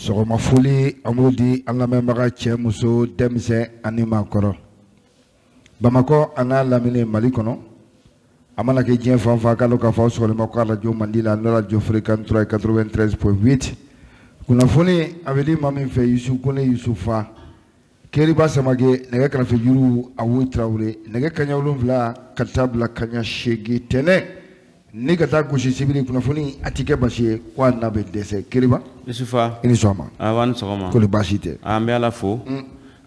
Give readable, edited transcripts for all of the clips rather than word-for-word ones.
Sɔgɔma foli an b'o di an lamɛnbaga cɛ muso denmisɛn ani maakɔrɔ Bamakɔ a n'a lamini Mali kɔnɔ a mana kɛ diɲɛ fan fan k'a dɔn k'a fɔ aw sɔgɔlen b'aw ka arajo mandi la n'o arajo Fréquence 3 93.8 kunnafoni a bɛ di maa min fɛ Yusu Kone Yusufa Keriba Samake nɛgɛ karafe juru Awo Tarawele nɛgɛ kaɲa 7 ka taa bila kaɲa 8 tɛnɛn ni ka taa gosi sibiri kunnafoni a tɛ kɛ basi ye ko a na bɛ dɛsɛ Keriba Yusufa i ni sɔgɔma awa ni sɔgɔma kɔni baasi tɛ an bɛ Ala fo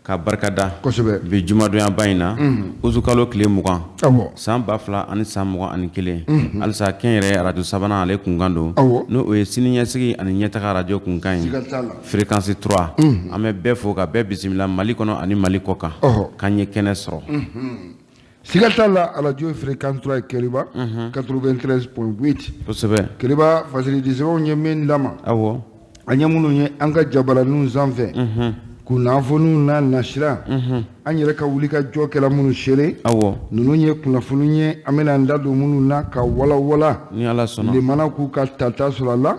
ka barika da kosɛbɛ bi jumadonyaba in na utukalo tile 20 awɔ san 2021 halisa kɛnyɛrɛye arajo sabanan ale kunkan don awɔ n'o o ye siniɲɛsigi ani ɲɛtaga arajo kunkan ye siga t'a la fréquence 3 an bɛ bɛɛ fo ka bɛɛ bisimila Mali kɔnɔ ani Mali kɔ kan ɔhɔ k'an ye kɛnɛ sɔrɔ siga t'a la arajo fréquence 3 ye Keriba 93.8 kosɛbɛ Keriba fasiridi sɛbɛnw ye min d'an ma awɔ an ye minnu ye an ka jabaraninw sanfɛ kunnafoniw n'a nasira an yɛrɛ ka wuli ka jɔ kɛra minnu seere awɔ ninnu ye kunnafoni ye an bɛna an da don minnu na ka walawala ni Ala sɔnna limana k'u ka tata sɔrɔ a la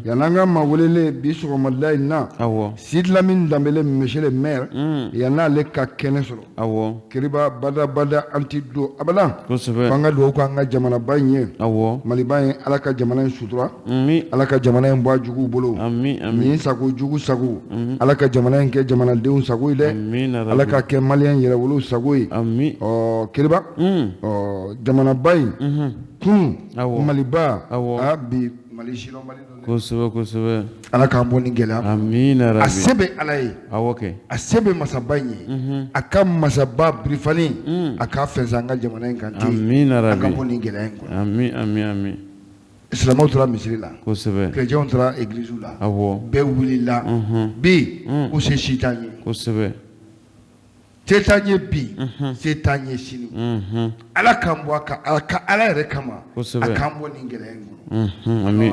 yan'an ka maa welelen bi sɔgɔmada in na awɔ Sidi Lamini Danbele monsieur le maire yan'ale ka kɛnɛ sɔrɔ awɔ Keriba badabada an tɛ don abada kosɛbɛ f'an ka dugawu k'an ka jamanaba in ye awɔ Maliba in Ala ka jamana in sutura ami Ala ka jamana in bɔ a juguw bolo ami ami nin sago jugu sago Ala ka jamana in kɛ jamanadenw sago ye dɛ amina Ala ka kɛ maliyɛn yɛrɛwolow sago ye ami ɔ Keriba ɔ jamanaba in kunun Awɔ. Maliba Awɔ. a bi Mali sidɔnbali don dɛ. Kosɛbɛ kosɛbɛ Ala k'an bɔ nin gɛlɛya kɔnɔ. amina A rabi se bɛ Ala ye awɔ kɛ a se bɛ masaba in ye a ka masaba birifani a k'a fɛnsɛn an ka jamana in kan ten amina an ka rabi bɔ nin gɛlɛya in kɔnɔ ami ami ami silamɛw tora misiri la kosɛbɛ chrétienw tora église la awɔ bɛɛ wulila bi ko se si t'an ye kosɛbɛ se t'an ye bi se t'an ye sini Ala k'an bɔ a ka ala ka Ala yɛrɛ kama Kosɛbɛ. a k'an bɔ nin gɛlɛya in kɔnɔ ami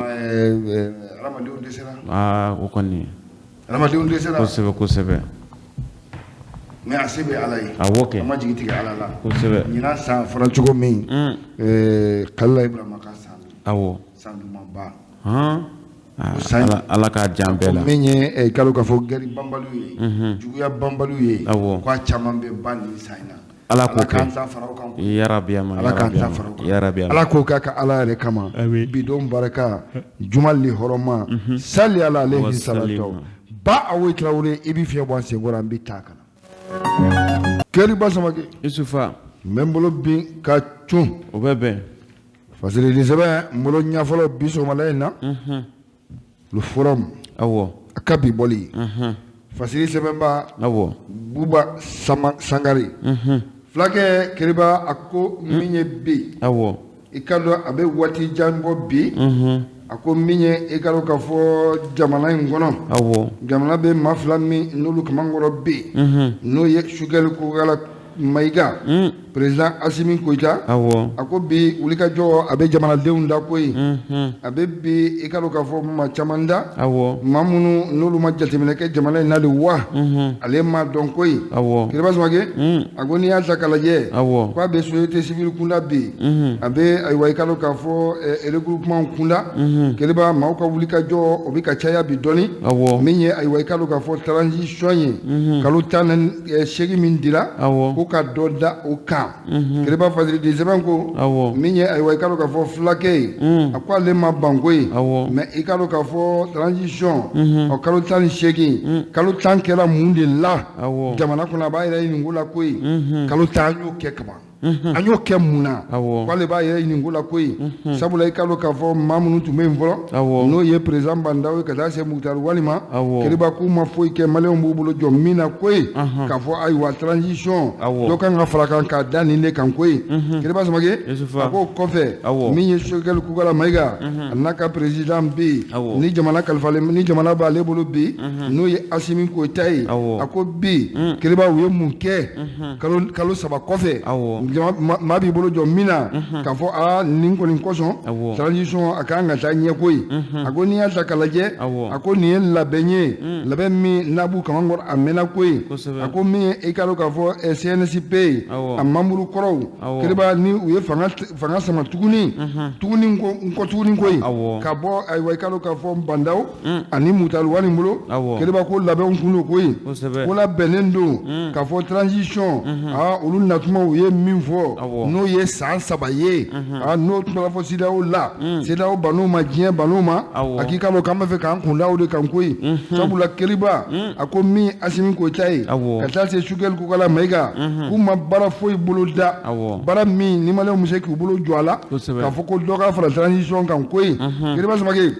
Hadamadenw dɛsɛra aa o kɔni hadamadenw dɛsɛra kosɛbɛ kosɛbɛ mais a se bɛ Ala ye awɔ kɛ an ma jigi tigɛ Ala la kosɛbɛ ɲinan san fɔra cogo min Kalila Ibrahima ka san don awɔ san dumanba han O san Ala Ala k'a diya an bɛɛ la min ye kalo k'a fɔ guerre banbaliw ye juguya banbaliw ye Awɔ. k'a caman bɛ ban nin san in na Ala k'o k'an kɛ ta fara o kan yarabi ama Ala k'an ta fara o kan yarabi ama Ala k'o kɛ ka Ala yɛrɛ kama bi don barika juma li hɔrɔma sali ala alayhi Wa salatu salim. ba Awoyi Tarawele i bɛ fiɲɛ bɔ an senkɔrɔ an bɛ taa ka na Keriba Samake Yusufa n bɛ n bolo bin ka cun o bɛ bɛn fasirili sɛbɛn n bolo ɲɛ fɔlɔ bi sɔgɔmada in na le forum awɔ a ka bi bɔli fasiri sɛbɛnba awɔ Buba Sama Sangare fulakɛ Keriba a ko min ye bi awɔ i ka dɔn a bɛ waati jan bɔ bi a ko min ye i ka dɔn k'a fɔ jamana in kɔnɔ awɔ jamana bɛ maa fila min n'olu kamankɔrɔ bi n'o ye Sogɛli Kokala Mayiga président Asimi Goyita awɔ a ko bi wulikajɔ a bɛ jamanadenw da koyi a bɛ bi i ka dɔn k'a fɔ maa caman da awɔ maa minnu n'olu ma jateminɛ kɛ jamana in na de wa ale ma dɔn koyi awɔ Kiriba Samake a ko n'i y'a ta k'a lajɛ awɔ k'a bɛ société civile kunda bi a bɛ ayiwa i ka dɔn k'a fɔ regroupement kunda Kiriba maaw ka wulikajɔ o bɛ ka caya bi dɔɔni awɔ min ye ayiwa i ka dɔn k'a fɔ transition ye kalo 18 min dira awɔ ko ka dɔ da o kan Kiriba fasiridi sɛbɛn ko awɔ min ye ayiwa i ka dɔn k'a fɔ fulakɛ ye a ko ale ma ban koyi awɔ mais i ka dɔn k'a fɔ transition ɔ kalo 18 kalo 10 kɛra mun de la awɔ jamana kɔnɔ a b'a yɛrɛ ɲininka o la koyi kalo 10 an y'o kɛ kaban an y'o kɛ mun na awɔ k'ale b'a yɛrɛ ɲininka o la koyi sabula i ka dɔn k'a fɔ maa minnu tun bɛ yen fɔlɔ awɔ n'o ye président Ba Ndaw ye ka taa se Moctar Ouane ma Awɔ. Kiriba k'u ma foyi kɛ maliyɛnw b'u bolo jɔ min na koyi k'a fɔ ayiwa transition Awɔ. dɔ kan ka fara kan k'a da nin de kan koyi Kiriba Samake Yusufa. a k'o kɔfɛ Awɔ. min ye Sogɛli Kokala Mayiga a n'a ka président bi Awɔ. ni jamana kalifalen ni jamana b'ale bolo bi n'o ye Asimi Goyita ye Awɔ. a ko bi Kiriba u ye mun kɛ kalo 3 kɔfɛ Awɔ. Maa b'i bolo jɔ min na k'a fɔ aa nin kɔni kosɔn transition a kan ka taa ɲɛ koyi. A ko n'i y'a ta k'a lajɛ, a ko nin ye labɛn ye, labɛn min n'a b'u kaman kɔrɔ a mɛnna koyi. A ko min ye i k'a dɔn k'a fɔ CNSP ye, a membre kɔrɔw, Keriba, ni u ye fanga sama tuguni tuguni kɔ tuguni koyi, ka bɔ ayiwa i k'a dɔn k'a fɔ Bah N'Daw ani Moctar Ouane bolo. Keriba ko labɛnw kun don koyi, ko labɛnnen don k'a fɔ transition aa olu natuma u ye min fɔ, n'o ye san 3 ye, aa n'o tun b'a fɔ CEDEAO la, CEDEAO ban'o ma, diɲɛ ban'o ma. A k'i k'a dɔn k'an b'a fɛ k'an kun da o de kan koyi, sabula Keriba, a ko min Assimi Goïta ye, ka taa se Choguel Kokalla Maïga, k'u ma baara foyi bolo da, baara min ni maliyɛnw bɛ se k'u bolo jɔ a la k'a fɔ ko dɔ ka fara transition kan koyi. Keriba Samake,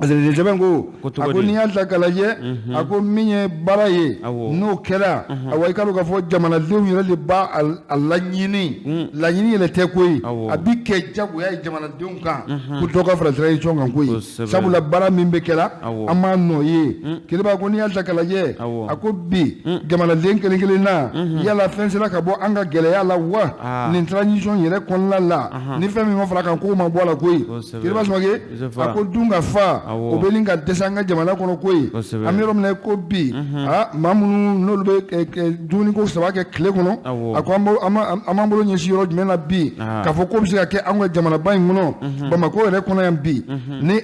sɛbɛn ko, a ko n'i y'a ta k'a lajɛ, a ko min ye baara ye, n'o kɛra, awa i k'a dɔn k'a fɔ jamanadenw yɛrɛ de b'a a laɲini. Laɲini yɛrɛ tɛ koyi, a bi kɛ jagoya ye jamanadenw kan ko dɔ ka fara transition kan koyi, sabula baara min bɛ kɛra, an m'a nɔ ye. Keriba ko n'i y'a ta k'a lajɛ, a ko bi jamanaden kelen kelen na, yala fɛn sera ka bɔ an ka gɛlɛya la wa nin transition yɛrɛ kɔnɔna la? Ni fɛn min ma fara kan, k'o ma bɔ a la koyi. Keriba Samake, a ko dun ka fa, o bɛ nin ka dɛsɛ an ka jamana kɔnɔ koyi. An bɛ yɔrɔ min na ko bi, aa maa minnu n'olu bɛ dumuniko 3 kɛ tile kɔnɔ, a ko an b'an bolo ɲɛsin yɔrɔ jumɛn na bi k'a fɔ k'o bɛ se ka kɛ an ka jamanaba in kɔnɔ, Bamakɔ yɛrɛ kɔnɔ yan bi, ni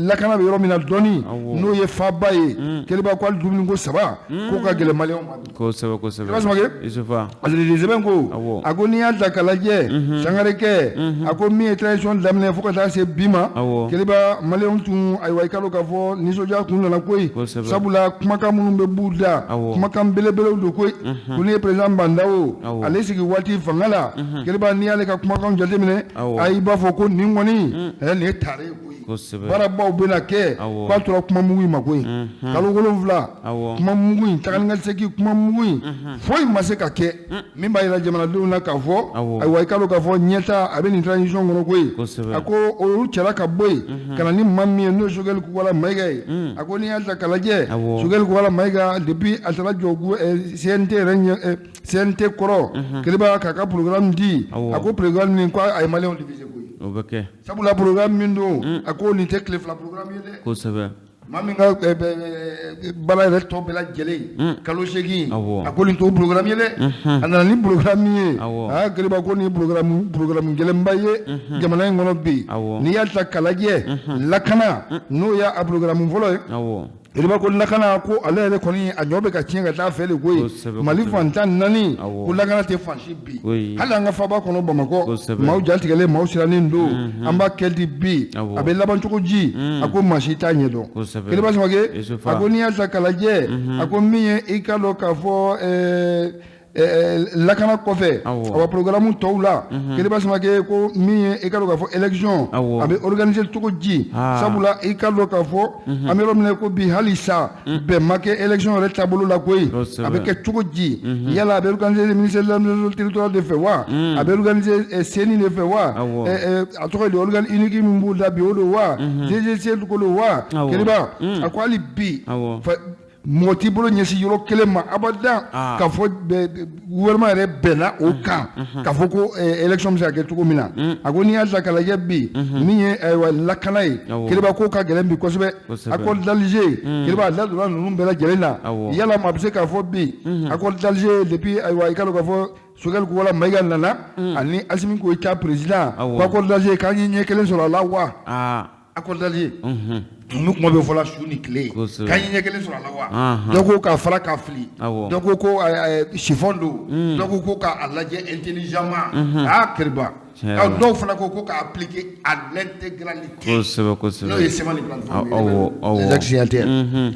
lakana bɛ yɔrɔ min na dɔɔnin, n'o ye faaba ye. Keriba ko hali dumuniko 3 k'o ka gɛlɛn maliyɛnw ma. Kosɛbɛ, kosɛbɛ. Sɛbɛn ko, a ko n'i y'a ta k'a lajɛ, Sangarekɛ, a ko min ye transition daminɛ fo ka taa se bi ma, Keriba, maliyɛnw tun, ayiwa i k'a dɔn k'a fɔ nisɔndiya kun nana koyi, sabula kumakan minnu bɛ b'u da, kumakan belebelew don koyi. Ko n'i ye président Bah N'Daw, ale sigi waati fanga la, Keriba, n'i y'ale ka kumakan jateminɛ, a i b'a fɔ ko nin kɔni nin ye tare ye koyi, baarabaw bɛna kɛ. K'a tora kuma mugu in ma koyi, kalo 7, kuma mugu in, taga ni ka segin kuma mugu in, foyi ma se ka kɛ min b'a jira jamanadenw na k'a fɔ ayiwa i k'a dɔn k'a fɔ ɲɛtaa a bɛ nin transition kɔnɔ koyi. A ko olu cɛla ka bɔ yen ka na ni maa min ye, n'o ye Choguel Kokalla Maïga ye. A ko n'i y'a ta k'a lajɛ, Choguel Kokalla Maïga, depuis a taara jɔ CNT yɛrɛ ɲɛ, CNT kɔrɔ, Keriba, k'a ka programme di, a ko programme nin ko a ye maliyɛnw diviser koyi. O bɛ kɛ. Sabula programme min don, a ko nin tɛ tile 2 programme ye dɛ. Maa min ka baara yɛrɛ tɔ bɛɛ lajɛlen kalo 8, a ko nin t'o programme ye dɛ. A nana ni programme min ye, aa Keriba, ko nin ye programme gɛlɛnba ye jamana in kɔnɔ bi. N'i y'a ta k'a lajɛ, lakana, n'o y'a programme fɔlɔ ye, Keriba ko lakana, ko ale yɛrɛ kɔni a ɲɔ bɛ ka tiɲɛ ka taa fɛ de koyi. Mali fan 14, ko lakana tɛ fan si bi. Hali an ka faaba kɔnɔ Bamakɔ, maaw jatigɛlen, maaw sirannen don. An b'a kɛ di bi, a bɛ laban cogo ji? A ko maa si t'a ɲɛdɔn. Keriba Samake, a ko n'i y'a ta k'a lajɛ, a ko min ye i k'a dɔn k'a fɔ lakana kɔfɛ, awa programme tɔw la, Keriba Samake ko min ye i k'a dɔn k'a fɔ élection, a bɛ organiser cogo ji? Sabula i k'a dɔn k'a fɔ an bɛ yɔrɔ min na ko bi, hali sa bɛn ma kɛ élection yɛrɛ taabolo la koyi. A bɛ kɛ cogo ji? Yala a bɛ organiser ministère de l'administration territoriale de fɛ wa? A bɛ organiser CENI de fɛ wa? A tɔgɔ ye di, organe unique min b'u da bi, o don wa? DGC ko don wa? Keriba, a ko hali bi mɔgɔ t'i bolo ɲɛsin yɔrɔ kelen ma abada k'a fɔ gouvernement yɛrɛ bɛnna o kan k'a fɔ ko élection bɛ se ka kɛ cogo min na. A ko n'i y'a ta k'a lajɛ bi, min ye ayiwa lakana ye, Keriba ko ka gɛlɛn bi kosɛbɛ. Accord d'Alger, Keriba, a da donna ninnu bɛɛ lajɛlen na. Yala maa bɛ se k'a fɔ bi accord d'Alger, depuis ayiwa i k'a dɔn k'a fɔ Choguel Kokalla Maïga nana ani Assimi Goïta président, ko accord d'Alger, k'an ye ɲɛ kelen sɔrɔ a la wa? Accord d'Alger ninnu kuma bɛ fɔla su ni tile, k'an ye ɲɛ kelen sɔrɔ a la wa? Dɔ ko k'a fara k'a fili, dɔ ko ko chiffon don, dɔ ko ko k'a lajɛ intelligemment. Aa Keriba, dɔw fana ko ko k'a appliquer à l'intégralité, n'o ye CMA ni plateforme ye, les ex-signataires.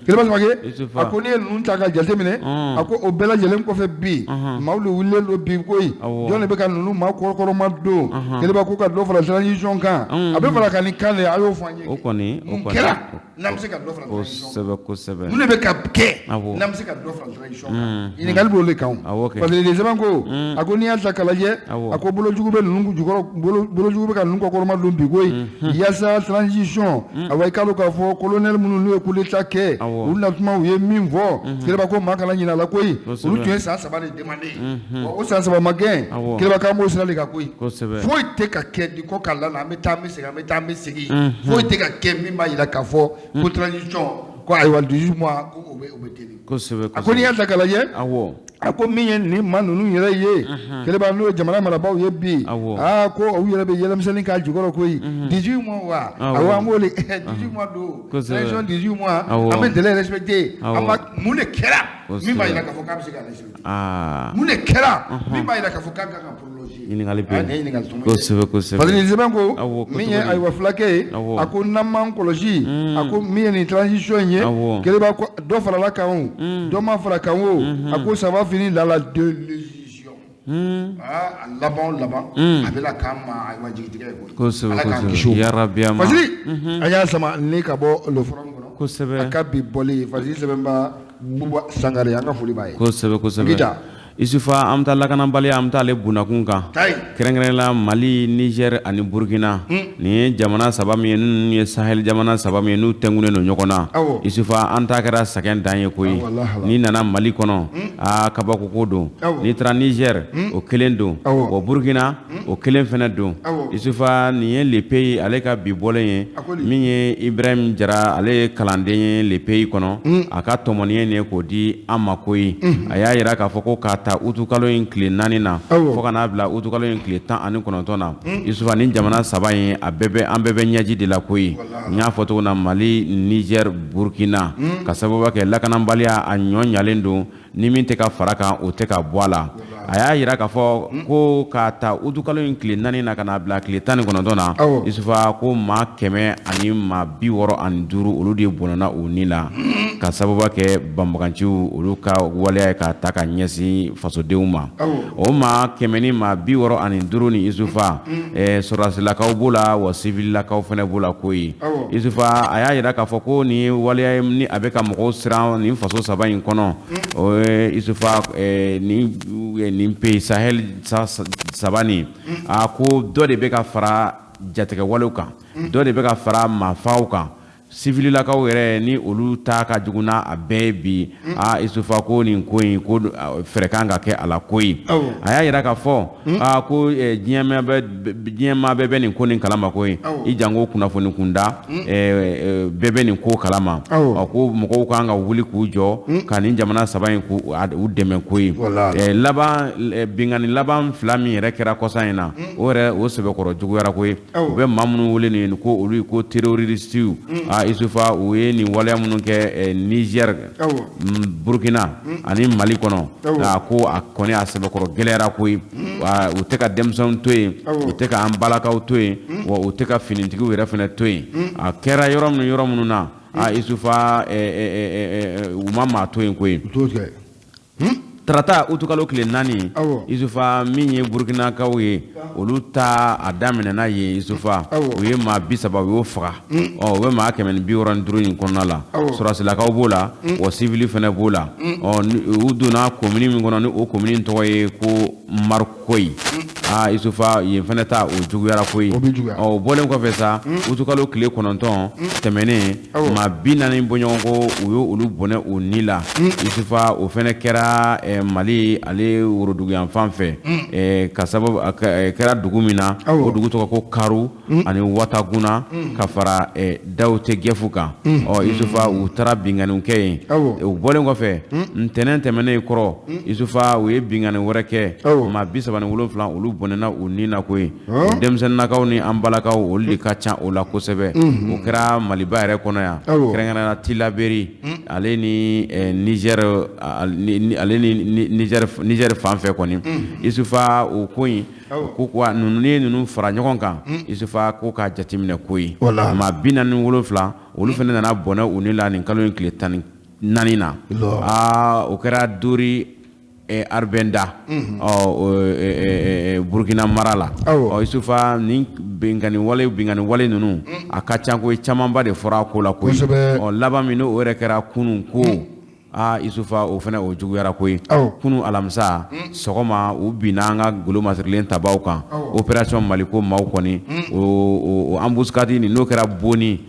Keriba Samake, a ko n'i ye ninnu ta ka jateminɛ, a ko o bɛɛ lajɛlen kɔfɛ bi, maaw de wulilen don bi koyi. Jɔn de bɛ ka ninnu maa kɔrɔkɔrɔma don? Keriba ko ka dɔ fara transition kan, a bɛ fara ka nin kan de, a y'o fɔ an ye. O kɔni, o mun kɔni kɛra n'an bɛ se ka dɔ fara transition kan? Kosɛbɛ. Mun de bɛ ka kɛ n'an bɛ se ka dɔ fara transition kan? Ɲininkali b'o de kan o. Awɔ kɛ. Parce que sɛbɛn ko, a ko n'i y'a ta k'a lajɛ, a ko bolojugu bɛ ninnu jukɔrɔ. jukɔrɔ bolojugu bɛ ka ninnu kɔkɔrɔma don bi koyi yaasa transition awa i k'a dɔn k'a fɔ colonel minnu n'u ye coup d'état kɛ olu na tuma u ye min fɔ Kiriba ko maa kana ɲinɛ a la koyi olu tun ye san 3 de demander wa o san 3 ma gɛn Kiriba k'an b'o sira de kan koyi foyi tɛ ka kɛ di ko k'a la an bɛ taa an bɛ segin an bɛ taa an bɛ segin foyi tɛ ka kɛ min b'a jira k'a fɔ ko transition ko ayiwa 18 mois ko o bɛ teli a ko n'i y'a ta k'a lajɛ a ko min ye nin maa ninnu yɛrɛ ye Kiriba n'o ye jamana marabaaw ye bi aa ko u yɛrɛ bɛ yɛlɛmisɛnnin k'a jukɔrɔ koyi 18 mois wa awɔ an b'o de 18 mois don transition 18 mois an bɛ délai respecter an ma mun de kɛra min b'a jira k'a fɔ k'a bɛ se ka respecter mun de kɛra min b'a jira k'a fɔ k'a kan ka prolonger ɲininkali bɛ nin ye ɲininkali tuma ye kosɛbɛ kosɛbɛ parce que nin sɛbɛn ko min ye ayiwa fulakɛ ye a ko n'an m'an kɔlɔsi a ko min ye nin transition in ye Kiriba ko dɔ farala kan o dɔ ma fara kan o a ko ça va finir dans la désillusion a laban o laban a bɛna k'an ma ayiwa jigitigɛ ye koyi kosɛbɛ Ala k'an kisi o kosɛbɛ ma yarabi ama Fasiri an y'a sama ni ka bɔ le forum kɔnɔ kosɛbɛ a ka bi bɔli Fasiri sɛbɛnba Buba Sangare an ka foli b'a ye kosɛbɛ kosɛbɛ Ngita. Isufa an bɛ taa lakanabaliya an bɛ taa ale bundakun kan kɛrɛnkɛrɛn la Mali Niger ani Burukina nin ye jamana saba min ye ninnu ye Sahel jamana saba min ye n'u tɛnkunnen don ɲɔgɔn na Isufa an ta kɛra sɛgɛn dan ye koyi n'i nana Mali kɔnɔ aa kabako ko don n'i taara Niger o kelen don wa Burukina o kelen fana don Isufa nin ye Le Pays ale ka bi bɔlen ye min ye Ibrahim Jara ale ye kalanden ye Le Pays kɔnɔ a ka tɔmɔni ye nin ye k'o di an ma koyi a y'a jira k'a fɔ ko k'a ta utukalo in tile 4 na fo ka n'a bila utukalo in tile 19 na Isufa nin jamana saba in a bɛɛ bɛ an bɛɛ bɛ ɲɛji de la koyi n y'a fɔ cogo na Mali Niger Burukina ka sababu kɛ lakanabaliya a ɲɔ ɲalen don ni min tɛ ka fara kan o tɛ ka bɔ a la a y'a jira k'a fɔ ko k'a ta utukalo in tile 4 na ka n'a bila tile 19 na Isufa ko maa 165 olu de bɔnɛna u ni la ka sababu kɛ banbaganciw olu ka waleya ye k'a ta ka ɲɛsin fasodenw ma o maa 165 ni Isufa sɔrɔdasilakaw b'o la wa sivililakaw fana b'o la koyi Isufa a y'a jira k'a fɔ ko nin waleya ye ni a bɛ ka mɔgɔw siran nin faso saba in kɔnɔ o ye Isufa nin pays Sahel saba nin a ko dɔ de bɛ ka fara jatigɛwalew kan dɔ de bɛ ka fara maafaw kan sivililakaw yɛrɛ ni olu ta ka jugu n'a a bɛɛ ye bi aa Isufa ko nin ko in ko fɛɛrɛ kan ka kɛ a la koyi a y'a jira k'a fɔ aa ko diɲɛ bɛɛ bɛ nin ko nin kalama koyi i janko kunnafoni kunda bɛɛ bɛ nin ko kalama a ko mɔgɔw kan ka wuli k'u jɔ ka nin jamana saba in k'u dɛmɛ koyi laban binkanni laban fila min yɛrɛ kɛra kɔsa in na o yɛrɛ o sɛbɛkɔrɔ juguyara koyi u bɛ maa minnu wele nin ko olu ko terroristew aa Isufa u ye nin waleya minnu kɛ Niger Burukina ani Mali kɔnɔ a ko a kɔni a sɛbɛkɔrɔ gɛlɛyara koyi u tɛ ka denmisɛnw to yen u tɛ ka an balakaw to yen wa u tɛ ka finitigiw yɛrɛ fana to yen a kɛra yɔrɔ minnu na aa Isufa u ma maa to yen koyi Tarata utukalo tile 4 Isufa min ye burukinakaw ye olu ta a daminɛna yen Isufa u ye maa 30 u y'o faga ɔ u bɛ maa 165 in kɔnɔna la sɔrɔdasilakaw b'o la wa sivili fana b'o la ɔ u donna komini min kɔnɔ ni o komini tɔgɔ ye ko Markoye aa Isufa yen fana ta o juguyara koyi ɔ o bɔlen kɔfɛ sa utukalo tile 9 tɛmɛnen maa 40 bɔɲɔgɔnko u y' olu bɔnɛ u ni la Isufa o fana kɛra Mali ale woroduguyanfan fɛ ka sababu kɛra dugu min na o dugu tɔgɔ ko Karu ani Wataguna ka fara Dawutegɛfu kan ɔ Isufa u taara binkanniw kɛ yen o bɔlen kɔfɛ ntɛnɛn tɛmɛnen kɔrɔ Isufa u ye binkanni wɛrɛ kɛ maa 37 olu bɔnɛna u ni na koyi denmisɛnninnakaw ni an balakaw olu de ka ca o la kosɛbɛ o kɛra Maliba yɛrɛ kɔnɔ yan kɛrɛnkɛrɛnnenya la Tilaberi ale ni Niger fan fɛ kɔni Isufa o ko in ko ninnu ye ninnu fara ɲɔgɔn kan Isufa ko k'a jateminɛ koyi maa 47 olu fana nana bɔnɛ u ni la nin kalo in tile 14 na aa o kɛra Dori Arbenda Burukina mara la ɔ Isufa nin binkanni wale ninnu a ka ca koyi camanba de fɔra a ko la koyi ɔ laban min o yɛrɛ kɛra kunun ko Aa Isufa o fana o juguyara koyi kunun alamisa sɔgɔma u binna an ka golo masirilen tabaw kan opération Maliko maaw kɔni o embuscade nin n'o kɛra Boni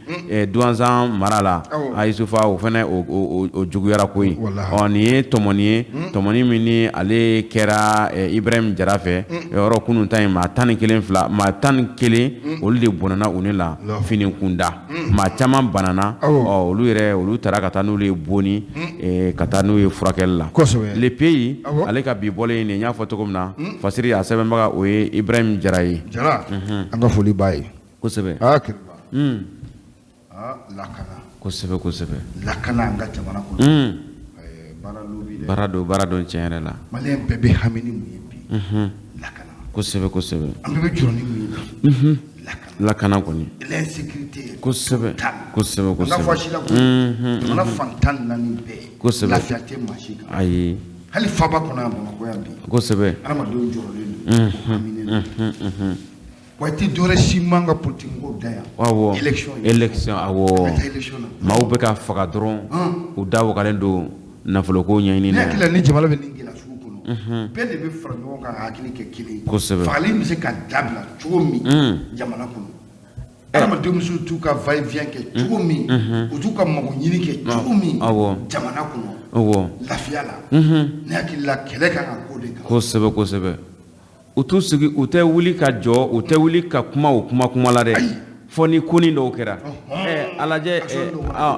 Duwanzan mara la a Isufa o fana o juguyara koyi ɔ nin ye tɔmɔni ye tɔmɔni min ni ale kɛra Ibrahim Jara fɛ yɔrɔ kunun ta in maa 11 fila maa 11 olu de bɔnɛna u ni la fini kunda maa caman banana ɔ olu yɛrɛ olu taara ka taa n'olu ye Boni ka taa n'u ye furakɛli la Le Pays ale ka bi bɔlen nin n y'a fɔ cogo min na fasiri a sɛbɛnbaga o ye Ibrahim Jara ye Jara an ka foli b'a ye kosɛbɛ lakana kosɛbɛ kosɛbɛ lakana an ka jamana kɔnɔ baara don baara don tiɲɛ yɛrɛ la maliyɛn bɛɛ bɛ hami ni mun ye bi lakana kosɛbɛ kosɛbɛ an bɛɛ bɛ jɔrɔ ni mun ye bi lakana kɔni l'insécurité kosɛbɛ kosɛbɛ kosɛbɛ an ka fɔ si la koyi jamana fan 14 bɛɛ kosɛbɛ lafiya tɛ maa si kan ayi hali faba kɔnɔ yan Bamakɔ yan bi kosɛbɛ adamadenw jɔrɔlen don haminen don wa i tɛ dɔwɛrɛ si man ka politique mɔgɔw da yan awɔ élection élection awɔ ka taa élection na maaw bɛ ka faga dɔrɔn u da wagalen don nafoloko ɲɛɲini ne na hakili la ni jamana bɛ nin gɛlɛya sugu kɔnɔ bɛɛ de bɛ fara ɲɔgɔn kan ka hakili kɛ kelen ye Kosɛbɛ. fagali bɛ se ka dabila cogo min jamana kɔnɔ adamadenw bɛ se t'u ka va et vient kɛ cogo min u t'u ka mago ɲini kɛ cogo min Awɔ. jamana kɔnɔ awɔ lafiya la ne hakili la kɛlɛ kan ka k'o de kan kosɛbɛ kosɛbɛ u t'u sigi u tɛ wuli ka jɔ u tɛ wuli ka kuma o kuma kuma la dɛ fɔ ni konin dɔw kɛra ɛ a lajɛ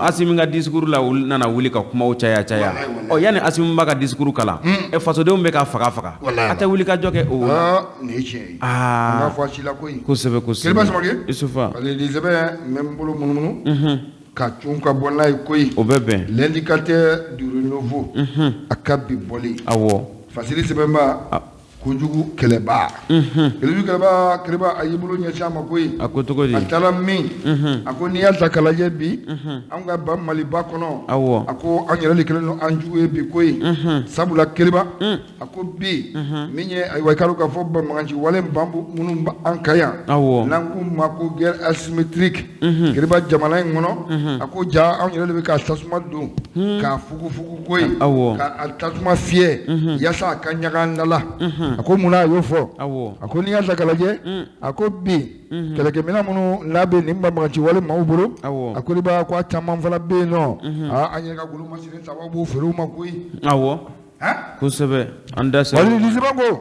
Asimi ka discours la olu nana wuli ka kumaw caya caya ɔ yanni Asimi b'a ka discours kalan ɛ fasodenw bɛ ka faga faga a tɛ wuli ka jɔ kɛ o nin ye tiɲɛ ye an k'a fɔ a si la koyi kosɛbɛ kosɛbɛ Kiriba Samake Isufa parce que nin sɛbɛn n bɛ n bolo munumunu ka cun ka bɔ n'a ye koyi o bɛ bɛn L'Indicateur du Renouveau a ka bi bɔlen awɔ fasiri sɛbɛnba kojugu kɛlɛba kojugu kɛlɛba Kiriba a y'i bolo ɲɛsin a ma koyi a ko cogo di a taara min a ko n'i y'a ta k'a lajɛ bi an ka ba Maliba kɔnɔ awɔ a ko an yɛrɛ de kɛlen don an jugu ye bi koyi sabula Kiriba a ko bi min ye ayiwa i k'a dɔn k'a fɔ banbaganci wale banbu minnu b'an kan yan awɔ n'an k'u ma ko guerre asymétrique Kiriba jamana in kɔnɔ a ko ja anw yɛrɛ de bɛ ka tasuma don k'a fugufugu koyi awɔ ka tasuma fiyɛ yaasa a ka ɲaga an da la a ko munna a y'o fɔ awɔ a ko n'i y'a ta k'a lajɛ a ko bi kɛlɛkɛminɛn minnu n'a bɛ nin banbaganci wale maaw bolo awɔ a ko Kiriba ko a caman fana bɛ yen nɔ aa an yɛrɛ ka golo masiri tabaw b'u feere u ma koyi awɔ kosɛbɛ an da sera sɛbɛn ko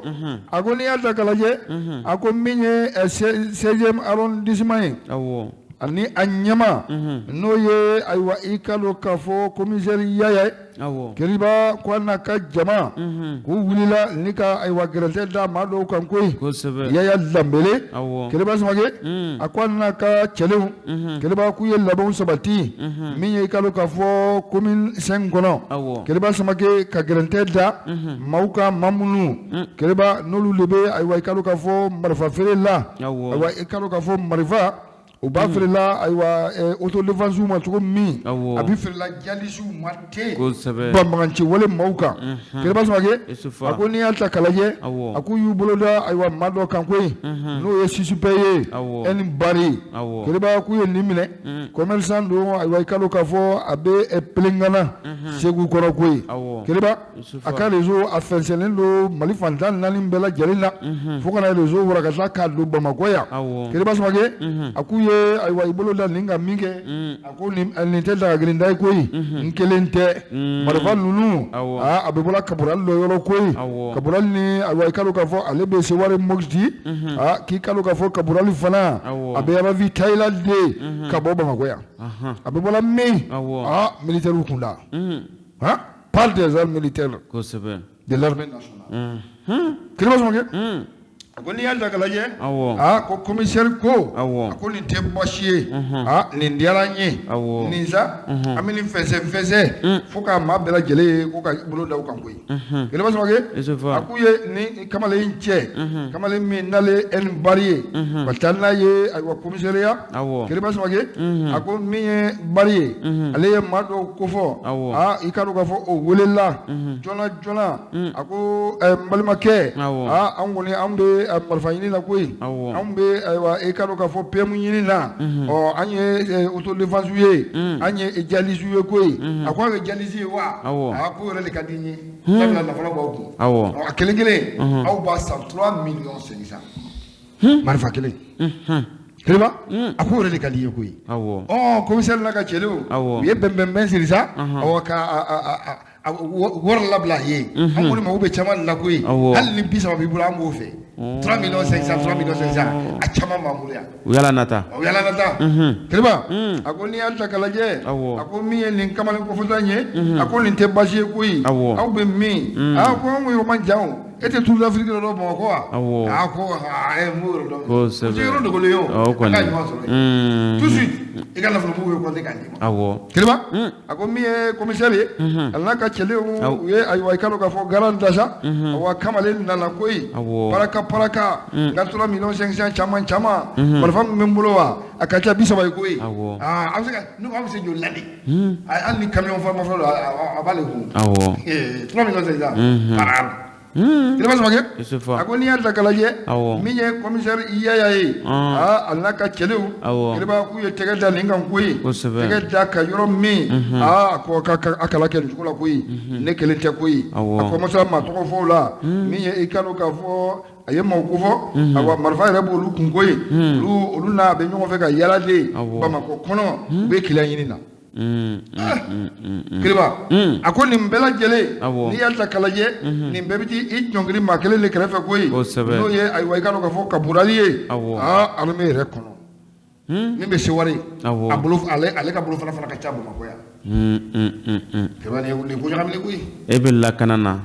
a ko n'i y'a ta k'a lajɛ a ko min ye 16e arrondissement ye awɔ ani a ɲɛmaa n'o ye ayiwa i k'a dɔn k'a fɔ commissaire Yaya ye awɔ Kiriba ko a n'a ka jama k'u wulila ni ka ayiwa gɛrɛntɛ da maa dɔw kan koyi kosɛbɛ Yaya Danbele awɔ Kiriba Samake a ko a n'a ka cɛlenw Kiriba k'u ye labɛnw sabati min ye i k'a dɔn k'a fɔ commune 5 kɔnɔ awɔ Kiriba Samake ka gɛrɛntɛ da maaw kan maa minnu Kiriba n'olu de bɛ ayiwa i k'a dɔn k'a fɔ marifa feere la awɔ ayiwa i k'a dɔn k'a fɔ marifa u b'a feerela ayiwa autodéfense ma cogo min awɔ a bɛ feerela djihadistew ma ten kosɛbɛ banbaganci wale maaw kan Kiriba Samake Isufa a ko n'i y'a ta k'a lajɛ awɔ a k'u y'u bolo da ayiwa maa dɔ kan koyi n'o ye suspect ye awɔ N Bari awɔ Kiriba k'u ye nin minɛ commerçant don ayiwa i k'a dɔn k'a fɔ a bɛ Pelengana Segu kɔrɔ koyi awɔ Kiriba Isufa a ka réseau a fɛnsɛnlen don Mali fan 14 bɛɛ lajɛlen na fo ka na réseau warakata k'a don Bamakɔ yan awɔ Kiriba Samake a k'u ye ayiwa i bolo da nin kan min kɛ a ko nin tɛ dagagirinda ye koyi n kelen tɛ marifa ninnu Awɔ. aa a bɛ bɔra Kaburali dɔ yɔrɔ koyi Awɔ. Kaburali ni ayiwa i k'a dɔn k'a fɔ ale bɛ Seware Mopti aa k'i k'a dɔn k'a fɔ Kaburali fana Awɔ. a bɛ ravitailler la de ka bɔ Bamakɔ yan a bɛ bɔra min Awɔ. aa militaires kunda han par des armes militaires kosɛbɛ de l'armée nationale Kiriba Samake a ko n'i y'a ta k'a lajɛ awɔ aa ko commissaire ko Awɔ. a ko nin tɛ baasi ye aa nin diyara n ye Awɔ. nin sa an bɛ nin fɛnsɛ fɛnsɛ fo ka maa bɛɛ lajɛlen ye ko ka bolo da u kan koyi Kiriba Samake Isufa a k'u ye ni kamalen in cɛ kamalen min n'ale ye N Bari ye ka taa n'a ye ayiwa commissariat awɔ Kiriba Samake a ko min ye Bari ye ale ye maa dɔw kofɔ Awɔ. aa i k'a dɔn k'a fɔ o welela joona joona a ko n balimakɛ Awɔ. aa an kɔni an bɛ bɛ marifa ɲini na koyi, anw bɛ ayiwa i k'a dɔn k'a fɔ PM ɲini na, ɔ an ye autodéfense ye, an ye djihadiste ye koyi. A ko aw ye djihadiste ye wa? A ko yɛrɛ de ka di n ye, sabula nafolo b'aw kun. A kelen kelen aw b'a san 3 millions 500, marifa kelen. Kiriba, a ko yɛrɛ de ka di i ye koyi. Ɔ commissaire n'a ka cɛdenw, u ye bɛnbɛnbɛn siri sa, awɔ, ka wari labila a ye. An kɔni mago bɛ caman la koyi, hali ni 30 b'i bolo, an b'o fɛ. 3 millions 500, 3 millions 500, a caman b'an bolo yan. U yala nata. U yala nata. Kiriba, a ko n'i y'a ta k'a lajɛ, a ko min ye nin kamalen kofɔta in ye, a ko nin tɛ baasi ye koyi. Aw bɛ min? A ko anw yɔrɔ man jan o. E tɛ Tour d'Afrique dɔ dɔn Bamakɔ wa? A ko n b'o yɔrɔ dɔn. O tɛ yɔrɔ dogolen ye o. An ka ɲuman sɔrɔ yen tout de suite, i ka nafolo mugu bɛ compter k'a d'i ma. Kiriba, a ko min ye commissaire ye, a n'a ka cɛdenw, u ye ayiwa i k'a dɔn k'a fɔ garan da sa. Awa, kamalen nana koyi, paraka paraka, n ka 3 millions 500 caman caman, marifa min bɛ n bolo wa, a ka ca 30 ye koyi. Aa, an bɛ se ka ne ko an bɛ se joli la de? Hali ni camion fa ma fɛn dɔ, a b'ale kun. 3 millions 500 para. Kiriba Samakɛ, a ko n'i y'a ta k'a lajɛ, min ye commissaire Yaya ye, aa, a n'a ka cɛdenw, Kiriba, k'u ye tɛgɛ da nin kan koyi. Tɛgɛ da ka yɔrɔ min, aa, a ko a kala kɛ nin cogo la koyi, ne kelen tɛ koyi. A commencé maa tɔgɔ fɔ o la, min ye i k'a dɔn k'a fɔ a ye maaw kofɔ. Awa, marifa yɛrɛ b'olu kun koyi, olu n'a bɛ ɲɔgɔn fɛ ka yala de Bamakɔ kɔnɔ, u bɛ kiliyan ɲini na. Kiriba, a ko nin bɛɛ lajɛlen, n'i y'a ta k'a lajɛ, nin bɛɛ bɛ t'i ɲɔngiri maa kelen de kɛrɛfɛ koyi, n'o ye ayiwa i k'a dɔn k'a fɔ kaburali ye, aa, armée yɛrɛ kɔnɔ, min bɛ se wari a bolo, ale ka bolofara fana ka ca Bamakɔ yan. Kiriba, nin ko ɲagaminen koyi. E bɛ lakana na.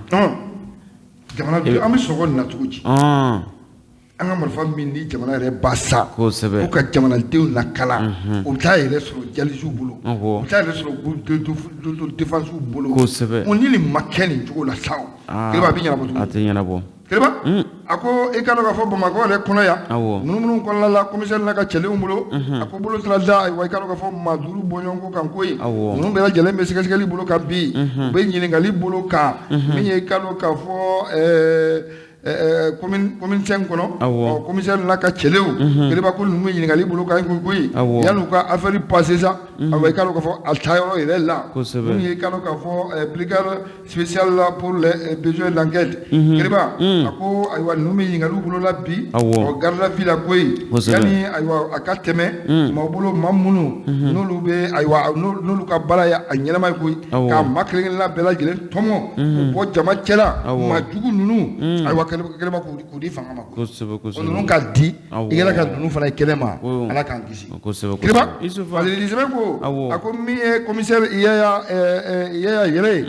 Jamana, an bɛ sɔgɔ nin na cogo di? An ka marifa min ni jamana yɛrɛ ba sa ko ka jamanadenw lakana, o bɛ taa yɛrɛ sɔrɔ djihadistew bolo, o bɛ taa yɛrɛ sɔrɔ défensew bolo. O ni nin ma kɛ nin cogo la sa, Kiriba, a bɛ ɲɛnabɔ cogo A tɛ ɲɛnabɔ. Kiriba, a ko i k'a dɔn k'a fɔ Bamakɔ yɛrɛ kɔnɔ yan, munumunu kɔnɔna la, commissaire n'a ka cɛdenw bolo, a ko bolo taara da ayiwa i k'a dɔn k'a fɔ maa 5 bɔɲɔgɔnko kan koyi. Ninnu bɛɛ lajɛlen bɛ sɛgɛsɛgɛli bolo kan bi, u bɛ ɲininkali bolo kan. Min ye i k'a dɔn k'a fɔ commune 5 kɔnɔ, commissaire n'a ka cɛdenw, Kiriba, ko ninnu bɛ ɲininkali bolo kan koyi, yanni u ka affaire passer sa, ayiwa i k'a dɔn k'a fɔ a taa yɔrɔ yɛrɛ la, min ye i k'a dɔn k'a fɔ brigade spéciale pour les besoins d'enquête. Kiriba, a ko ayiwa ninnu bɛ ɲininkaliw bolo la bi, ɔ garde à vue la koyi, yanni ayiwa a ka tɛmɛ maaw bolo, maa minnu n'olu bɛ ayiwa n'olu ka baara ye a ɲɛnama ye koyi, ka maa kelen kelenna bɛɛ lajɛlen tɔmɔ k'u bɔ jama cɛla, maa jugu ninnu, ayiwa Kiriba, k'u di fanga ma koyi. Ninnu ka di i yɛrɛ ka ninnu fana ye kɛnɛ ma, Ala k'an kisi. Kiriba, Fasiri sɛbɛn ko, a ko min ye commissaire Yaya Yaya yɛrɛ ye,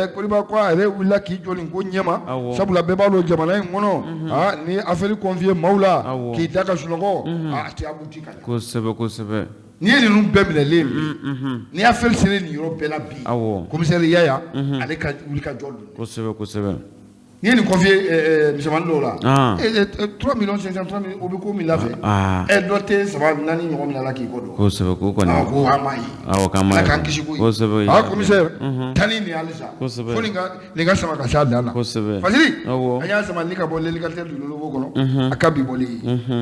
Kiriba, ko a yɛrɛ wulila k'i jɔ nin ko ɲɛma, sabula bɛɛ b'a dɔn jamana in kɔnɔ, aa, ni affaire confier maaw la k'i da ka sunɔgɔ, a tɛ abouti ka ɲɛ. N'i ye ninnu bɛɛ minɛlen bi, n'i y'a affaire sera nin yɔrɔ bɛɛ la bi, commissaire Yaya, ale ka wuli ka jɔ don. N'i ye nin confier misɛnmanin dɔw la, 3 millions 500, 3 millions, o bɛ ko min lafɛ, dɔ tɛ saba naani ɲɔgɔn minɛ a la k'i kɔ don. Kosɛbɛ, k'o kɔni. Ko an m'a ye. Awɔ, k'an m'a ye. Ala k'an kisi koyi. Aa, commissaire, taa ni nin ye halisa. Fo nin ka sama ka s'a dan na. Fasiri, an y'a sama ni ka bɔ l'hélicoptère du Lolobo kɔnɔ, a ka bi bɔlen ye.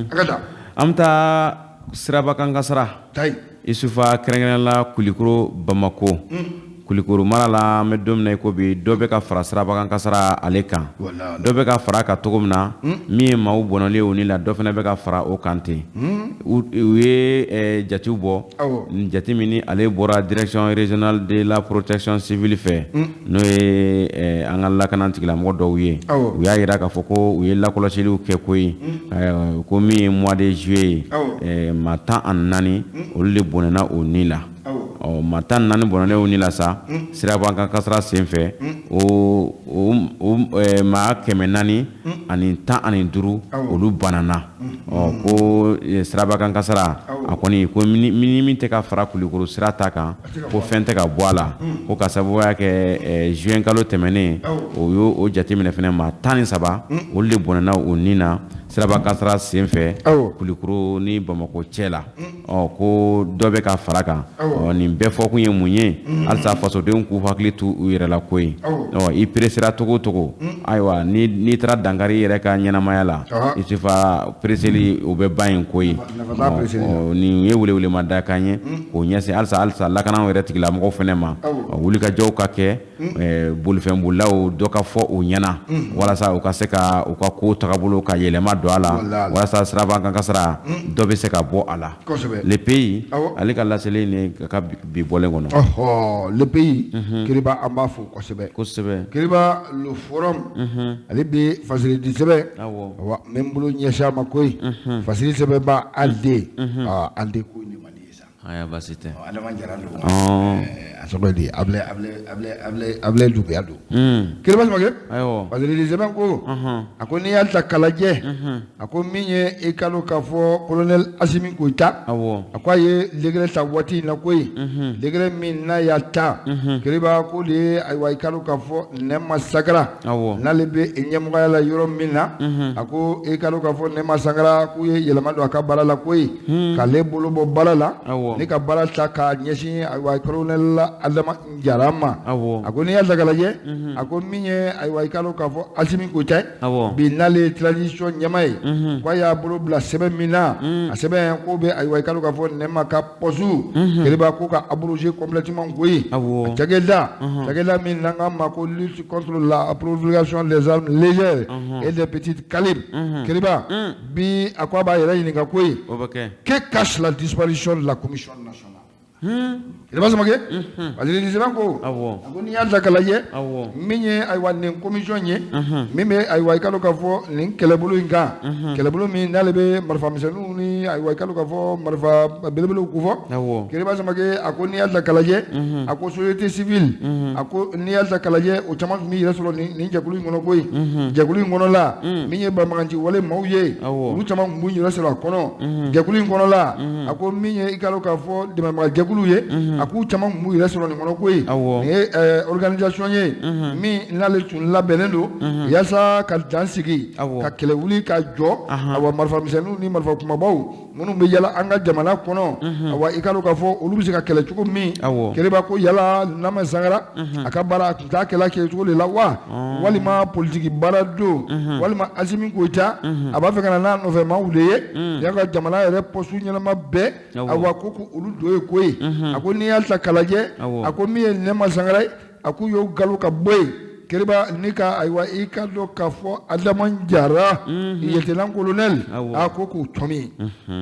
A ka taa. An bɛ taa sirabakan kasara. Tayi. Isufa, kɛrɛnkɛrɛnnenya la Kulikoro Bamako. Kulikoro mara la, an bɛ don min na i ko bi, dɔ bɛ ka fara sirabakan kasara ale kan. Dɔ bɛ ka fara a kan cogo min na, min ye maaw bɔnɔlen o ni la, dɔ fana bɛ ka fara o kan ten. U ye jatew bɔ, jate min ni ale bɔra direction régionale de la protection civile fɛ, n'o ye an ka lakana tigilamɔgɔ dɔw ye, u y'a jira k'a fɔ ko u ye lakɔlɔsiliw kɛ koyi, ko min ye mois de juillet ye, maa 14, olu de bɔnɛna o ni la. Ɔ maa 14 bɔnɛnen o ni la sa sirabakan kasara senfɛ, o maa 415, olu banana. Ɔ ko sirabakan kasara a kɔni ko ni min tɛ ka fara Kulikoro sira ta kan, ko fɛn tɛ ka bɔ a la, ko ka sababuya kɛ juin kalo tɛmɛnen, o y'o jateminɛ fana, maa 13, olu de bɔnɛna o ni na. Siraba kasara senfɛ Kulukoro ni Bamakɔ cɛ la, ɔ ko dɔ bɛ ka fara kan, ɔ nin bɛɛ fɔkun ye mun ye halisa fasodenw k'u hakili to u yɛrɛ la koyi, ɔ i peresera cogo o cogo, ayiwa n'i taara dankari i yɛrɛ ka ɲɛnamaya la, Isufa pereseli o bɛ ban yen koyi, nin ye welewelemada kan ye k'o ɲɛsin halisa halisa lakana yɛrɛ tigilamɔgɔw fana ma, wulikajɔw ka kɛ bolifɛnbolilaw dɔ ka fɔ u ɲɛna walasa u ka se ka u ka ko tagabolo ka yɛlɛma don a la walasa siraba kan kasara dɔ bɛ se ka bɔ a la Le Pays ale ka laseli nin ka bi bɔlen kɔnɔ Le Pays Kiriba an b'a fo kosɛbɛ kosɛbɛ Kiriba Le Forum ale bɛ fasiridi sɛbɛn wa n bɛ n bolo ɲɛsin a ma koyi fasiri sɛbɛnba ALD ALD ko Aya baasi tɛ Adama Jara don a tɔgɔ di Ablaye Doumbia don Kiriba Samakɛ ayiwa fasiridi sɛbɛn ko a ko n'i y'a ta k'a lajɛ a ko min ye i ka dɔn k'a fɔ colonel Asimi Goyita a ko a ye décret ta waati in na koyi décret min n'a y'a ta Kiriba ko de ye ayiwa i ka dɔn k'a fɔ Nɛma Sagara n'ale bɛ ɲɛmɔgɔya la yɔrɔ min na a ko i ka dɔn k'a fɔ Nɛma Sagara k'u ye yɛlɛma don a ka baara la koyi k'ale bolo bɔ baara la ni ka baara ta k'a ɲɛsin ayiwa colonel Adama Jara ma a ko n'i y'a ta k'a lajɛ a ko min ye ayiwa i ka dɔn k'a fɔ Asimi Goyita bi n'ale ye transition ɲɛmaa ye k'a y'a bolo bila sɛbɛn min na a sɛbɛn ko bɛ ayiwa i ka dɔn k'a fɔ Nɛma ka poste Kiriba ko ka abroger complètement koyi a cakɛda cakɛda min n'an k'a ma ko lutte contre la prolifération des armes légères et des petits calibres Kiriba bi a ko a b'a yɛrɛ ɲininka koyi que cache la disparition de la commission nationale Kiriba Samakɛ fasiridi sɛbɛn ko a ko n'i y'a ta k'a lajɛ min ye ayiwa nin commission ye min bɛ ayiwa i ka dɔn k'a fɔ nin kɛlɛbolo in kan kɛlɛbolo min n'ale bɛ marifamisɛnninw ni ayiwa i ka dɔn k'a fɔ marifa belebelew kofɔ Kiriba Samakɛ a ko n'i y'a ta k'a lajɛ a ko société civile a ko n'i y'a ta k'a lajɛ o caman tun b'i yɛrɛ sɔrɔ nin jɛkulu in kɔnɔ koyi jɛkulu in kɔnɔ la min ye banbaganci wale maaw ye olu caman tun b'u yɛrɛ sɔrɔ a kɔnɔ jɛkulu in kɔnɔ la a ko min ye i ka dɔn k'a fɔ dɛmɛbaga jɛkulu ye a k'u caman tun b'u yɛrɛ sɔrɔ nin kɔnɔ koyi nin ye organisation ye min n'ale tun labɛnnen don yaasa ka dan sigi ka kɛlɛ wuli ka jɔ awa marifamisɛnninw ni marifa kumabaw minnu bɛ yala an ka jamana kɔnɔ awa i ka dɔn k'a fɔ olu bɛ se ka kɛlɛ cogo min Kiriba ko yala Nama Sangara a ka baara a tun t'a kɛla kɛ cogo de la wa walima politiki baara don walima Asimi Goyita a b'a fɛ ka na n'a nɔfɛ maaw de ye y'a ka jamana yɛrɛ poste ɲɛnama bɛɛ awa ko k'olu don yen koyi a ko n'i y'a ta k'a lajɛ a ko min ye Nɛma Sangara ye a k'u y'o galo ka bɔ yen Kiriba ni ka ayiwa i ka dɔn k'a fɔ Adama Jara lieutenant colonel a ko k'u tɔmi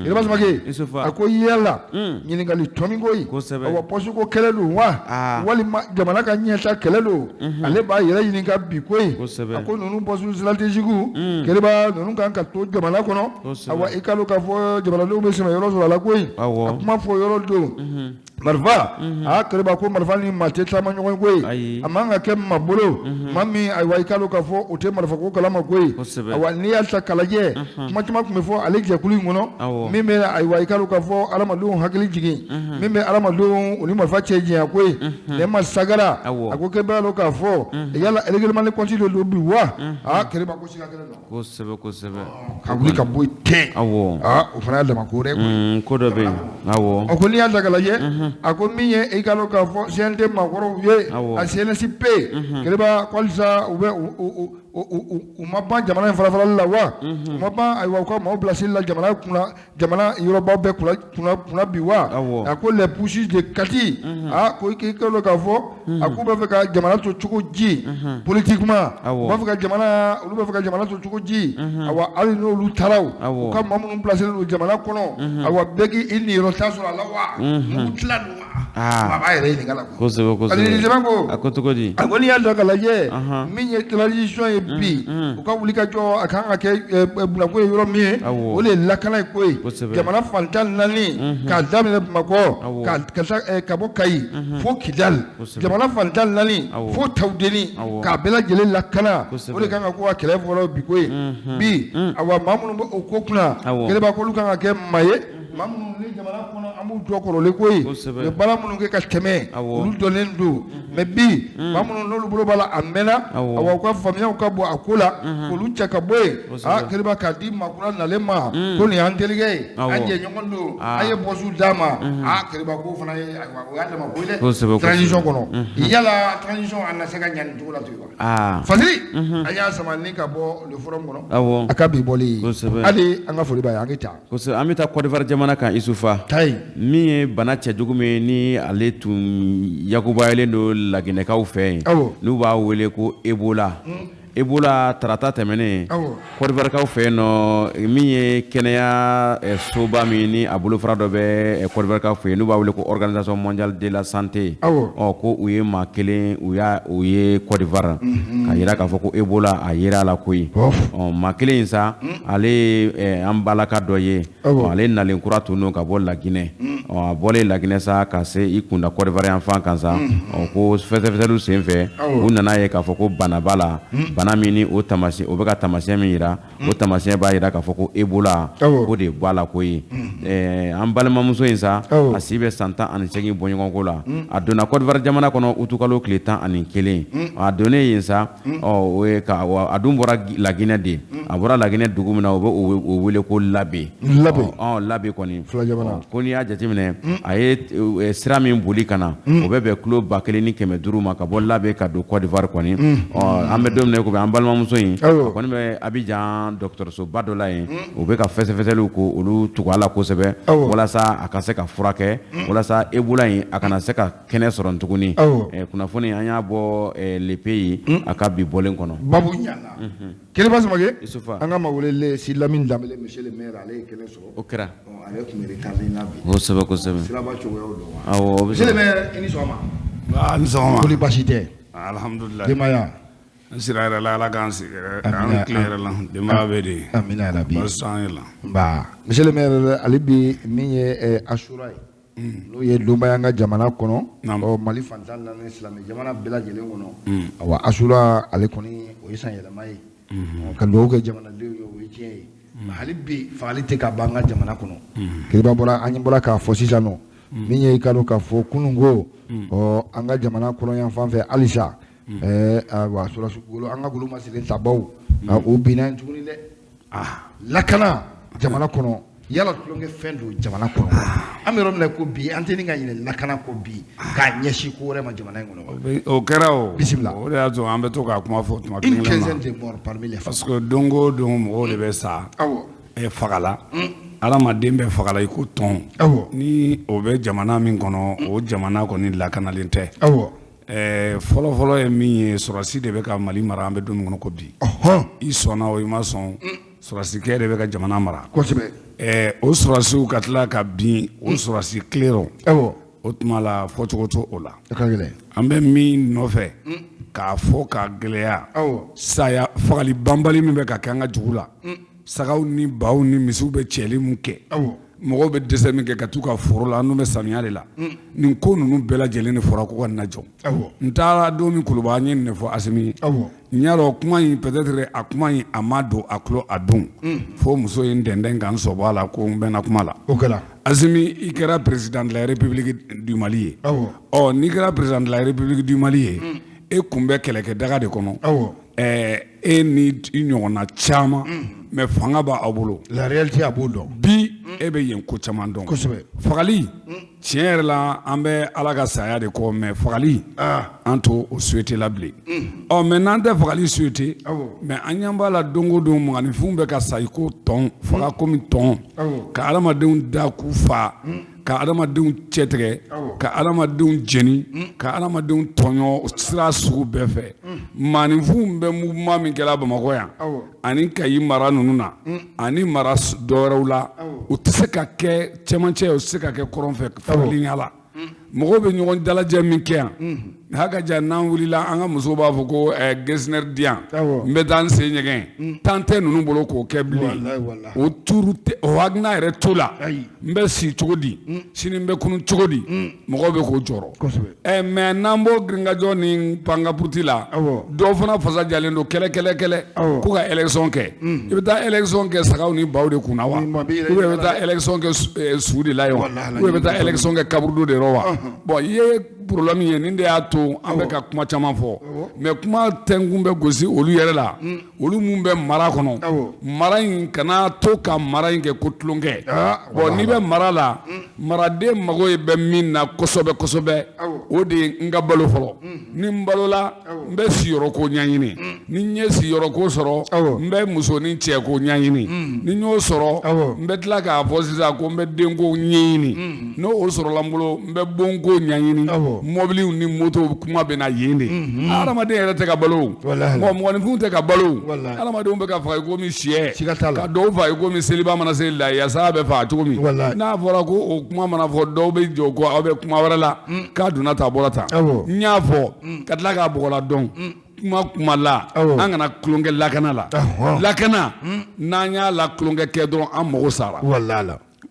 Kiriba Samakɛ a ko yala ɲininkali tɔmi koyi awa poste ko kɛlɛ don wa walima jamana ka ɲɛta kɛlɛ don ale b'a yɛrɛ ɲininka bi koyi a ko ninnu poste stratégique Kiriba ninnu kan ka to jamana kɔnɔ awa i ka dɔn k'a fɔ jamanadenw bɛ sɛmɛ yɔrɔ sɔrɔ a la koyi a kuma fɔ yɔrɔ don marifa aa Kiriba ko marifa ni maa tɛ taama ɲɔgɔn koyi a man ka kɛ maa bolo maa min ayiwa i ka dɔn k'a fɔ o tɛ marifa ko kalama koyi awa n'i y'a ta k'a lajɛ kuma caman tun bɛ fɔ ale jɛkulu in kɔnɔ min bɛ ayiwa i ka dɔn k'a fɔ adamadenw hakili jigin min bɛ adamadenw u ni marifa cɛ janya koyi Nɛma Sagara a ko k'e b'a dɔn k'a fɔ yala règlement de compte de don bi wa aa Kiriba ko siga kɛlɛ don Kosɛbɛ kosɛbɛ ka wuli ka bɔ ten o fana y'a dama ko wɛrɛ ko dɔ bɛ yen a ko n'i y'a ta k'a lajɛ a ko min ye i ka dɔn k'a fɔ CNT maakɔrɔw ye a CNSP Kiriba ko halisa u bɛ u ma ban jamana in farafarali la wa u ma ban ayiwa u ka maaw bilasirali la jamana kunna jamana yɔrɔbaw bɛɛ kunna bi wa a ko les putschistes de Kati aa ko i k'i ka dɔn k'a fɔ a k'u b'a fɛ ka jamana to cogo di politiquement u b'a fɛ ka jamana olu b'a fɛ ka jamana to cogo di awa hali n'olu taara u ka maa minnu placelen don jamana kɔnɔ awa bɛɛ k'i niyɔrɔ ta sɔrɔ a la wa mugu tila don wa a b'a yɛrɛ ɲininka la kosɛbɛ kosɛbɛ ko a ko cogo di a ko n'i y'a ta k'a lajɛ min ye transition ye bi u ka wuli ka jɔ a kan ka kɛ bunako ye yɔrɔ min ye o de ye lakana ye ko ye jamana fan 14 k'a daminɛ Bamakɔ ka bɔ Kayi fo Kidali jamana fan 14 fo Tawudeni k'a bɛɛ lajɛlen lakana o de kan ka k'u ka kɛlɛ fɔlɔ bi ko ye bi awa maa minnu bɛ o ko kunna Kiriba k'olu kan ka kɛ maa ye maa minnu minnu ni jamana kɔnɔ an b'u dɔn kɔrɔlen ko ye u ye baara minnu kɛ ka tɛmɛ olu dɔnnen don mais bi maa minnu n'olu bolo b'a la a mɛnna awa u ka faamuyaw ka bon a ko la k'olu cɛ ka bɔ yen aa Kiriba k'a di maa kura nalen ma ko nin y'an terikɛ ye an jɛɲɔgɔn don an ye poste d'a ma aa Kiriba k'o fana ye ayiwa o y'a dama ko ye dɛ transition kɔnɔ yala transition a na se ka ɲa nin cogo la ten wa Fasiri an y'a sama ni ka bɔ le forum kɔnɔ a ka bi bɔli hali an ka foli b'a ye an ka taa. Kosɛbɛ an bɛ taa Côte d'Ivoire jamana kan Isufa min ye bana cɛjugu min ni ale tun yakubayalen don laginɛkaw fɛ yen n'u b'a wele ko Ebola Ebola tarata tɛmɛnen Côte d'Ivoirekaw fɛ yen nɔ min ye kɛnɛya soba min ni a bolofara dɔ bɛ Côte d'Ivoirekaw fɛ yen n'u b'a wele ko Organisation mondiale de la santé ɔ ko u ye maa kelen u y'a o ye Côte d'Ivoire ka jira k'a fɔ ko Ebola a yera a la koyi ɔ maa kelen in sa ale ye an balaka dɔ ye ale nalen kura tun don ka bɔ Laginɛ ɔ a bɔlen Laginɛ sa ka se i kunda Côte d'Ivoire yan fan kan sa ɔ ko fɛsɛfɛsɛliw senfɛ u nana ye k'a fɔ ko bana b'a la bana min ni o taamasiyɛn o bɛ ka taamasiyɛn min jira o taamasiyɛn b'a jira k'a fɔ ko Ebola o de b'a la koyi an balimamuso in sa a si bɛ san 18 bɔɲɔgɔnko la a donna Côte d'Ivoire jamana kɔnɔ utukalo tile 11 a donnen yen sa o ye ka a dun bɔra Laginɛ de a bɔra Laginɛ dugu min na u bɛ o wele ko Labe Labe kɔni ko n'i y'a jateminɛ a ye sira min boli ka na o bɛ bɛn kilo 1500 ma ka bɔ Labe ka don Côte d'Ivoire kɔni ɔ an bɛ don min na i ko bi an balimamuso in a kɔni bɛ Abijan dɔgɔtɔrɔsoba dɔ la yen u bɛ ka fɛsɛfɛsɛliw ko olu tugu a la kosɛbɛ walasa a ka se ka furakɛ walasa Ebola in a kana se ka kɛnɛ sɔrɔ tuguni kunnafoni an y'a bɔ Le Pays a ka bi bɔlen kɔnɔ babu ɲana Kiriba Samake an ka maa welelen si Lamine Danbele monsieur le maire ale ye kɛnɛ sɔrɔ o kɛra ale tun bɛ retard la bi kosɛbɛ kosɛbɛ siraba cogoyaw don wa awɔ monsieur le maire i ni sɔgɔma ni sɔgɔma ko ni baasi tɛ alhamdulillah denbaya n sira yɛrɛ la Ala k'an si k'an tile hɛrɛ la denbaya bɛ di amina yarabi baasi t'an la nba monsieur le maire ale bi min ye Asura ye n'o ye donba y'an ka jamana kɔnɔ ɔ Mali fan 14 silamɛ jamana bɛɛ lajɛlen kɔnɔ awa Asura ale kɔni o ye san yɛlɛma ye ka dugawu kɛ jamanadenw ye o ye tiɲɛ ye mais hali bi fagali tɛ ka ban an ka jamana kɔnɔ Kiriba bɔra an bɔra k'a fɔ sisan nɔ min ye i ka dɔn k'a fɔ kunun ko ɔ an ka jamana kɔrɔn yan fan fɛ halisa ayiwa sɔrɔdasi an ka golomasiri tabaw o binna yen tuguni dɛ lakana jamana kɔnɔ yala tulonkɛ fɛn don jamana kɔnɔ an bɛ yɔrɔ min na ko bi an tɛ ka ɲinɛ lakana kɔ bi k'a ɲɛsin ko wɛrɛ ma jamana in kɔnɔ o kɛra o bisimila o de y'a to an bɛ to k'a kuma fɔ tuma kelen une quinzaine de morts parmi les parce que don o don mɔgɔw de bɛ sa fagala adamaden bɛ fagala i ko tɔn ni o bɛ jamana min kɔnɔ o jamana kɔni lakanalen tɛ fɔlɔfɔlɔ ye min ye sɔrɔdasi de bɛ ka Mali mara an bɛ don min kɔnɔ ko bi i sɔnna o i ma sɔn sɔrɔdasikɛ de bɛ ka jamana mara kosɛbɛ o sɔrɔdasiw ka tila ka bin o sɔrɔdasi kelen rɔ o tuma la fɔcogo to o la an bɛ min nɔfɛ k'a fɔ k'a gɛlɛya saya fagali banbali min bɛ ka kɛ an ka dugu la sagaw ni baw ni misiw bɛ cɛli min kɛ mɔgɔw bɛ dɛsɛ min kɛ ka t'u ka foro la an dun bɛ samiya de la nin ko ninnu bɛɛ lajɛlen de fɔra ko ka na jɔ n taara don min Kuluba n ye nin de fɔ Asimi ye n y'a dɔn kuma in peut-être a kuma in a ma don a tulo a don fo muso ye n dɛndɛn ka n sɔbɔ a la ko n bɛna kuma la o kɛra Asimi i kɛra président de la République du Mali ye ɔ n'i kɛra président de la République du Mali ye e kun bɛ kɛlɛkɛdaga de kɔnɔ e ni i ɲɔgɔnna caman mais fanga b'aw bolo la réalité a b'o dɔn bi e bɛ yen ko caman dɔn kosɛbɛ fagali tiɲɛ yɛrɛ la an bɛ Ala ka saya de kɔ mais fagali an t'o o souhaiter la bilen ɔ mais n'an tɛ fagali souhaiter mais an ɲɛ b'a la don o don mɔgɔninfinw bɛ ka sa i ko tɔn faga komi tɔn ka adamadenw da k'u fa ka adamadenw cɛtigɛ ka adamadenw jeni ka adamadenw tɔɲɔ sira sugu bɛɛ fɛ maaninfinw bɛ mouvement min kɛra Bamakɔ yan ani Kayi mara ninnu na ani mara dɔwɛrɛw la u tɛ se ka kɛ cɛmancɛ u tɛ se ka kɛ kɔrɔn fɛ fagalenya la mɔgɔw bɛ ɲɔgɔn dalajɛ min kɛ yan. Haka ja n'an wulila an ka musow b'a fɔ ko getzner di yan n bɛ taa n sen ɲɛgɛn temps tɛ ninnu bolo k'o kɛ bilen o turu o hakilina yɛrɛ t'u la n bɛ si cogo di sini n bɛ kunun cogo di mɔgɔw bɛ k'o jɔrɔ mais n'an b'o girinkajɔ ni pankapuruti la dɔw fana fasa jalen don kɛlɛ kɛlɛ kɛlɛ k'u ka élection kɛ i bɛ taa élection kɛ sagaw ni baw de kunna wa ou bien i bɛ taa élection kɛ su de la yen wa ou bien i bɛ taa élection kɛ kaburudo de rɔ wa bon i ye problème ye nin de y'a to an bɛ ka kuma caman fɔ mais kuma tɛnkun bɛ gosi olu yɛrɛ la olu minnu bɛ mara kɔnɔ mara in kana to ka mara in kɛ ko tulonkɛ bon n'i bɛ mara la maraden mago ye bɛ min na kosɛbɛ kosɛbɛ o de ye n ka balo fɔlɔ ni n balola n bɛ siyɔrɔko ɲɛɲini ni n ye siyɔrɔko sɔrɔ n bɛ muso ni cɛko ɲɛɲini ni n y'o sɔrɔ n bɛ tila k'a fɔ sisan ko n bɛ denko ɲɛɲini n'o o sɔrɔla n bolo n bɛ bonko ɲɛɲini mɔbiliw ni moto kuma bɛ na yen de hadamaden yɛrɛ tɛ ka balo mɔgɔ mɔgɔninfinw tɛ ka balo hadamadenw bɛ ka faga i komi sɛ ka dɔw faga i komi seliba mana se la yaasa bɛ faga cogo min n'a fɔra ko o kuma mana fɔ dɔw bɛ jɔ ko aw bɛ kuma wɛrɛ la k'a donna tan a bɔra tan n y'a fɔ ka tila k'a bɔgɔla dɔn kuma kuma la an kana tulonkɛ lakana la lakana n'an y'a la tulonkɛ kɛ dɔrɔn an mago sara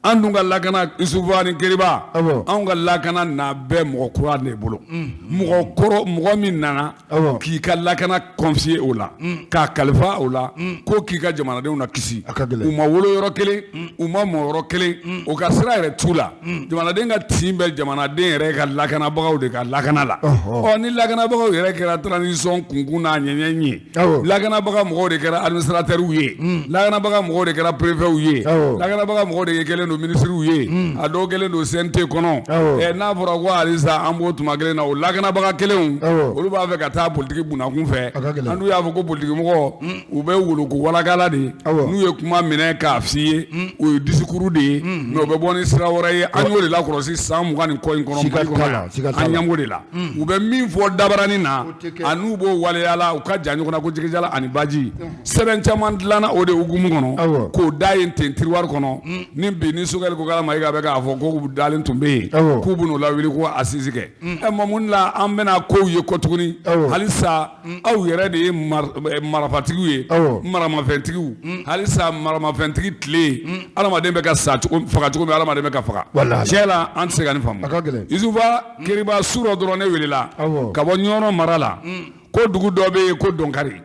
an dun ka lakana Isufu ni Keriba anw ka lakana na bɛɛ mɔgɔ kura de bolo mɔgɔ kɔrɔ mɔgɔ min nana k'i ka lakana confier o la k'a kalifa o la ko k'i ka jamanadenw na kisi u ma wolo yɔrɔ kelen u ma mɔ yɔrɔ kelen o ka sira yɛrɛ t'u la jamanaden ka tin bɛ jamanaden yɛrɛ ka lakanabagaw de ka lakana la ɔ ni lakanabagaw yɛrɛ kɛra transition kunkun n'a ɲɛɲɛ ye lakanabaga mɔgɔw de kɛra administrateurs ye lakanabaga mɔgɔw de kɛra préfets ye lakanabaga mɔgɔw de kɛlen don ministres ye a dɔw kɛlen don CNT kɔnɔ n'a fɔra ko halisa an b'o tuma kelen na o lakanabaga kelenw olu b'a fɛ ka taa politiki bunakun fɛ an dun y'a fɔ ko politiki mɔgɔ u bɛ woloko walakala de n'u ye kuma minɛ k'a f'i ye o ye discours de ye mais u bɛ bɔ ni sira wɛrɛ ye an y'o de lakɔlɔsi san 20 ni kɔ in kɔnɔ an ɲɛ b'o de la u bɛ min fɔ dabaranin na a n'u b'o waleya la u ka jan ɲɔgɔn na ko jɛgɛjalan ani baji sɛbɛn caman dilanna o de hukumu kɔnɔ k'o da yen ten tiroir kɔnɔ ni bi ni Sogɛli Kokala Mayiga bɛ k'a fɔ ko dalen tun bɛ yen k'u bɛn'o lawuli ko assise kɛ ɛ ma mun la an bɛna kow ye kɔ tuguni halisa aw yɛrɛ de ye marafatigiw ye maramafɛntigiw halisa maramafɛntigi tile adamaden bɛ ka sa faga cogo min adamaden bɛ ka faga tiɲɛ la an tɛ se ka nin faamu Isufa Keriba su rɔ dɔrɔn ne welela ka bɔ Ɲɔrɔ mara la ko dugu dɔ bɛ yen ko Dɔnkari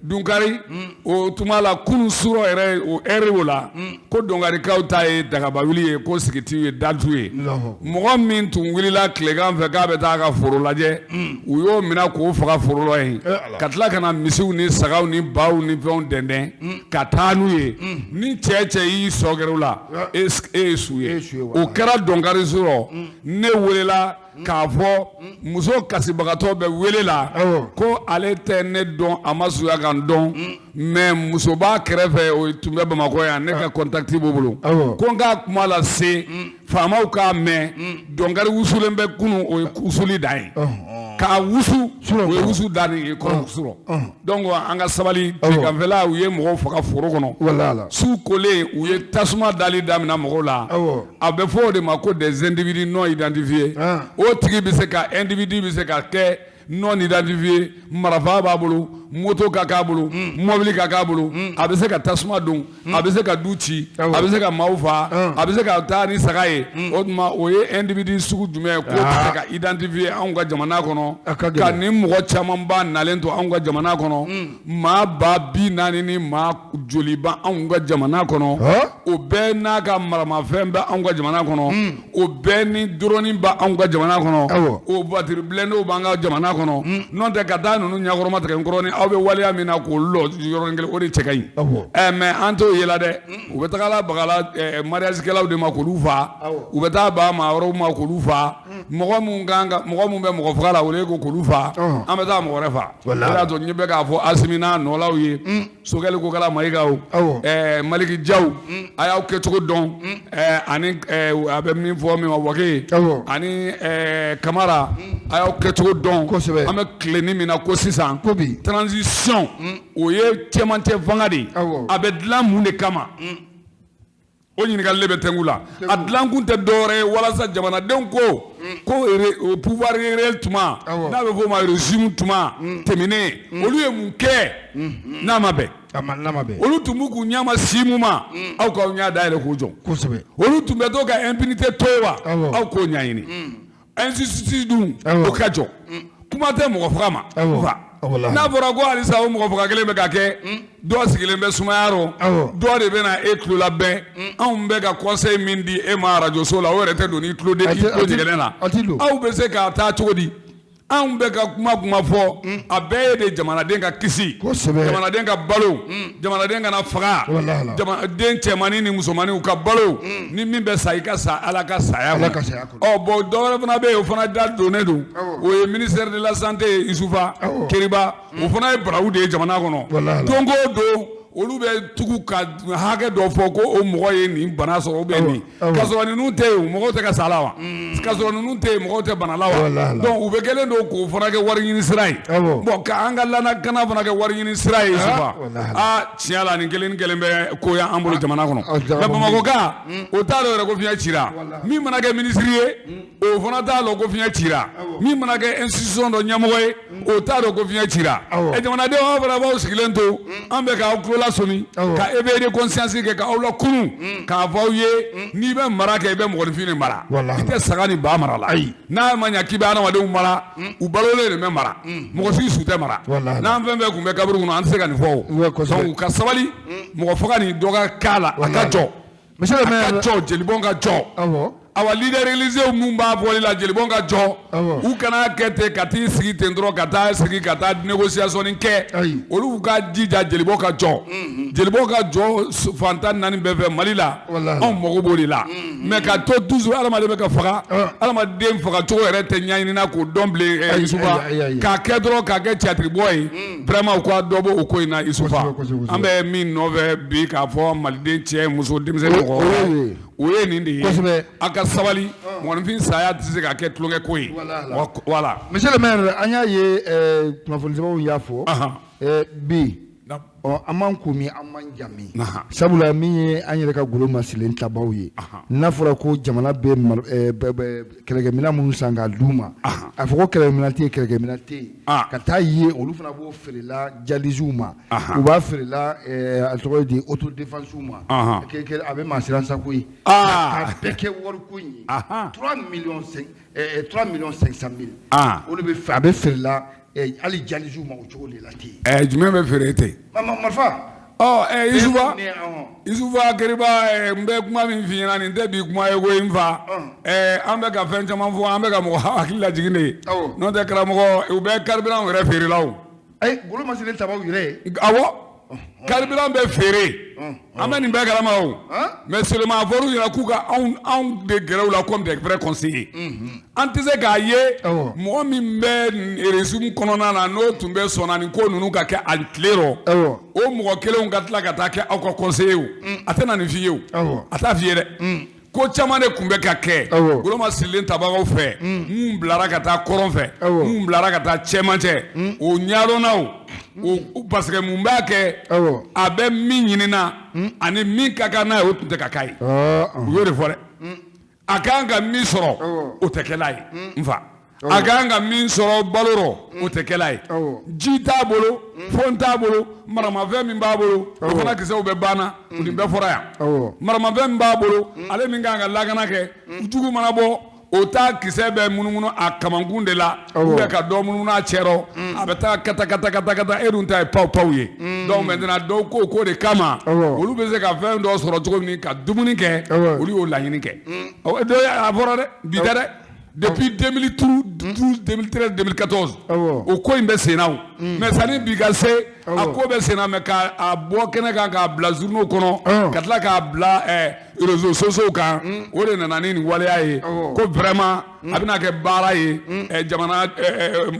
Dunkari o tuma la kunun su rɔ yɛrɛ o heure o la ko Dɔnkarikaw ta ye dagaba wuli ye ko sigi t'u ye da t'u ye mɔgɔ min tun wulila tilegan fɛ k'a bɛ taa ka foro lajɛ u y'o minɛ k'o faga foro la yen ka tila ka na misiw ni sagaw ni baw ni fɛnw dɛndɛn ka taa n'u ye ni cɛ cɛ y'i sɔ gɛrɛ u la e ye su ye o kɛra Dɔnkari su rɔ ne welela k'a fɔ muso kasibagatɔ bɛ wele la ko ale tɛ ne dɔn a ma suya ka n dɔn mais muso b'a kɛrɛfɛ o tun bɛ Bamakɔ yan ne ka contact b'o bolo ko n k'a kuma lase faamaw k'a mɛn Dɔnkari wusulen bɛ kunun o ye wusuli dan ye k'a wusu o ye wusu dan ye kɔrɔ su rɔ donc an ka sabali tileganfɛla u ye mɔgɔw faga foro kɔnɔ su kolen u ye tasuma dali daminɛ mɔgɔw la a bɛ fɔ o de ma ko des individus non identifiés o tigi bɛ se ka individu bɛ se ka kɛ non identifié marifa b'a bolo moto ka k'a bolo mɔbili ka k'a bolo a bɛ se ka tasuma don a bɛ se ka du ci a bɛ se ka maaw faa a bɛ se ka taa ni saga ye o tuma o ye individu sugu jumɛn ye k'o tɛ se ka identifier anw ka jamana kɔnɔ ka nin mɔgɔ camanba nalen to anw ka jamana kɔnɔ maa 40,000 ni maa joli b'anw ka jamana kɔnɔ o bɛɛ n'a ka maramafɛn bɛ anw ka jamana kɔnɔ o bɛɛ ni drone bɛ anw ka jamana kɔnɔ o voiture blindéew b'an ka jamana kɔnɔ n'o tɛ ka taa ninnu ɲɛkɔrɔma tigɛ n kɔrɔ ni aw bɛ waleya min na k'olu lɔ yɔrɔnin kelen o de cɛ ka ɲi ɛ mais an t'o yela dɛ u bɛ taga la bagala mariagekɛlaw de ma k'olu faa u bɛ taa ba maa wɛrɛw ma k'olu faa mɔgɔ min kan ka mɔgɔ min bɛ mɔgɔ faga la o ko k'olu faa an bɛ taa mɔgɔ wɛrɛ faa o de y'a to n bɛ k'a fɔ Asimi n'a nɔlaw ye Sogɛli Kokala Mayigaw Maliki Jaw a y'aw kɛcogo dɔn ani a bɛ min fɔ min ma Wage ani Kamara a y'aw kɛcogo dɔn kosɛbɛ an bɛ tile ni min na ko sisan ko bi transition o ye cɛmancɛ fanga de ye a bɛ dilan mun de kama. O ɲininkali de bɛ tɛnku la. A dilankun tɛ dɔwɛrɛ ye walasa jamanadenw ko ko pouvoir réel tuma, n'a bɛ fɔ o ma régime tuma tɛmɛnen, olu ye mun kɛ n'a ma bɛn? Olu tun b'u k'u ɲɛ ma si mun ma, aw k'aw ɲɛ dayɛlɛ k'o jɔ. Olu tun bɛ to ka impunité to yen wa? Aw k'o ɲɛɲini. Injustice dun, o ka jɔ. Kuma tɛ mɔgɔ faga ma. N'a fɔra ko halisa o mɔgɔ faga kelen bɛ ka kɛ, dɔ sigilen bɛ sumaya rɔ, dɔ de bɛ na e tulo labɛn. Anw bɛ ka conseil min di e ma arajoso la, o yɛrɛ tɛ don n'i tulo ɲɛgɛnɛ la. Aw bɛ se k'a taa cogo di? Anw bɛ ka kuma kuma fɔ, a bɛɛ ye de jamanaden ka kisi, jamanaden ka balo, jamanaden kana faga, den cɛmannin ni musomanninw ka balo. Ni min bɛ sa, i ka sa Ala ka saya. Ɔ bon, dɔwɛrɛ fana bɛ yen, o fana da donnen don, o ye ministère de la santé ye. Isufa Keriba, o fana ye barawu de ye jamana kɔnɔ. Don o don, olu bɛ tugu ka hakɛ dɔ fɔ ko o mɔgɔ ye nin bana sɔrɔ ou bien nin, k'a sɔrɔ ninnu tɛ yen, mɔgɔw tɛ ka sa la wa? K'a sɔrɔ ninnu tɛ yen, mɔgɔw tɛ bana la wa? Donc u bɛ kɛlen don k'o fana kɛ wari ɲini sira ye. Bon, ka an ka lakana fana kɛ wari ɲini sira ye, Isufa, aa, tiɲɛ la, nin kelen kelen bɛ ko y'an bolo jamana kɔnɔ. Mais Bamakɔ kan, o t'a dɔn yɛrɛ ko fiɲɛ cira. Min mana kɛ minisiri ye, o fana t'a dɔn ko fiɲɛ cira. Min mana kɛ institution dɔ ɲɛmɔgɔ ye, o t'a dɔn ko fiɲɛ cira. Ɛ, jamanadenw, aw fana b'aw sigilen to, an bɛ k'aw tulo lasɔmi, ka éveil de conscience kɛ, k'aw lakunun, k'a fɔ aw ye: n'i bɛ mara kɛ, i bɛ mɔgɔninfin de mara, i tɛ saga ni ba mara la. N'a ma ɲɛ k'i bɛ adamadenw mara, u balolen de bɛ mara, mɔgɔ si su tɛ mara. N'an fɛn fɛn tun bɛ kaburu kɔnɔ, an tɛ se ka nin fɔ o. Donc u ka sabali, mɔgɔ faga nin dɔ ka k'a la, a ka jɔ. Monsieur le maire, a ka jɔ, jelibɔn ka jɔ. Awa, leader religieux mun b'a fɔli la, jelibɔn ka jɔ. U kana kɛ ten ka t'i sigi ten dɔrɔn, ka taa sigi ka taa négociation kɛ. Olu ka jija, jelibɔn ka jɔ, jelibɔn ka jɔ fan 14 bɛɛ fɛ Mali la. Anw mago b'o de la. Mais ka to toujours adamaden bɛ ka faga, adamaden fagacogo yɛrɛ tɛ ɲɛɲinina k'o dɔn bilen, Isufa. K'a kɛ dɔrɔn k'a kɛ théâtre bɔ ye, vraiment, u ka dɔ bɔ o ko in na, Isufa. An bɛ min nɔfɛ bi k'a fɔ maliden cɛ, muso, denmisɛnnin, mɔgɔ, o ye nin de ye. A ka sabali, mɔgɔninfin saya tɛ se ka kɛ tulonkɛ ko ye. Voilà. Monsieur le maire, an y'a ye kunnafonisɛbɛnw y'a fɔ bi. Ɔ, an m'an ko min, an m'an jami, sabula min ye an yɛrɛ ka golo masilen tabaw ye, n'a fɔra ko jamana bɛ kɛlɛkɛminɛn minnu san k'a d'u ma, a fɔ ko kɛlɛkɛminɛn tɛ yen, kɛlɛkɛminɛn tɛ yen, ka taa ye olu fana b'o feerela djihadistew ma, u b'a feerela, a tɔgɔ ye di, autodéfense ma. A bɛ maa siran sa koyi, k'a bɛɛ kɛ wariko in ye. 3 millions 5, 3 millions 500 mille, o de bɛ a bɛ feerela hali djihadistew ma o cogo de la ten. Ɛ, jumɛn bɛ feere ten? Marifa. Ɔ ɛ, Isufa, Isufa Keriba, n bɛ kuma min f'i ɲɛna, nin tɛ bi kuma ye koyi, n fa. An bɛ ka fɛn caman fɔ, an bɛ ka mɔgɔ hakili lajigin de ye. N'o tɛ, karamɔgɔ, u bɛ carburant yɛrɛ feerela o. Ayi, golo masilen tabaw yɛrɛ. Awɔ, carburant bɛ feere, an bɛ nin bɛɛ kalama o. Mais seulement a fɔr'u ɲɛna k'u ka anw de gɛrɛ u la comme des vrais conseillers. An tɛ se k'a ye mɔgɔ min bɛ régime kɔnɔna na, n'o tun bɛ sɔnna nin ko ninnu ka kɛ a tile rɔ, o mɔgɔ kelenw ka tila ka taa kɛ aw ka conseiller o. A tɛ na nin f'i ye o, a t'a f'i ye dɛ. Ko caman de tun bɛ ka kɛ goloma sirilen tabagaw fɛ, mun bilara ka taa kɔrɔn fɛ, mun bilara ka taa cɛmancɛ, o ɲadɔnna o, parce que mun b'a kɛ, a bɛ min ɲinina ani min ka kan n'a ye, o tun tɛ ka k'a ye. U y'o de fɔ dɛ. A ka kan ka min sɔrɔ, o tɛ kɛla ye, n fa. A ka kan ka min sɔrɔ balo rɔ, o tɛ kɛla ye. Ji t'a bolo, fɛn t'a bolo, maramafɛn min b'a bolo, o fana kisɛw bɛ banna. Nin bɛɛ fɔra yan. Maramafɛn min b'a bolo, ale min kan ka lakana kɛ, jugu mana bɔ, o t'a kisɛ bɛ munumunu a kamankun de la, ou bien ka dɔ munumunu a cɛ rɔ, a bɛ taa kata kata kata kata, e dun ta ye paw paw ye. Donc maintenant, dɔw ko k'o de kama, olu bɛ se ka fɛn dɔ sɔrɔ cogo min ka dumuni kɛ, olu y'o laɲini kɛ. A fɔra dɛ, bi tɛ dɛ, depuis 2012, 2013, 2014, o ko in bɛ sen na o. Mais sanni bi ka se, a ko bɛ sen na, mais k'a bɔ kɛnɛ kan, k'a bila journaux kɔnɔ, ka tila k'a bila réseaux sociaux kan, o de nana ni nin waleya ye ko vraiment a bɛna kɛ baara ye. Jamana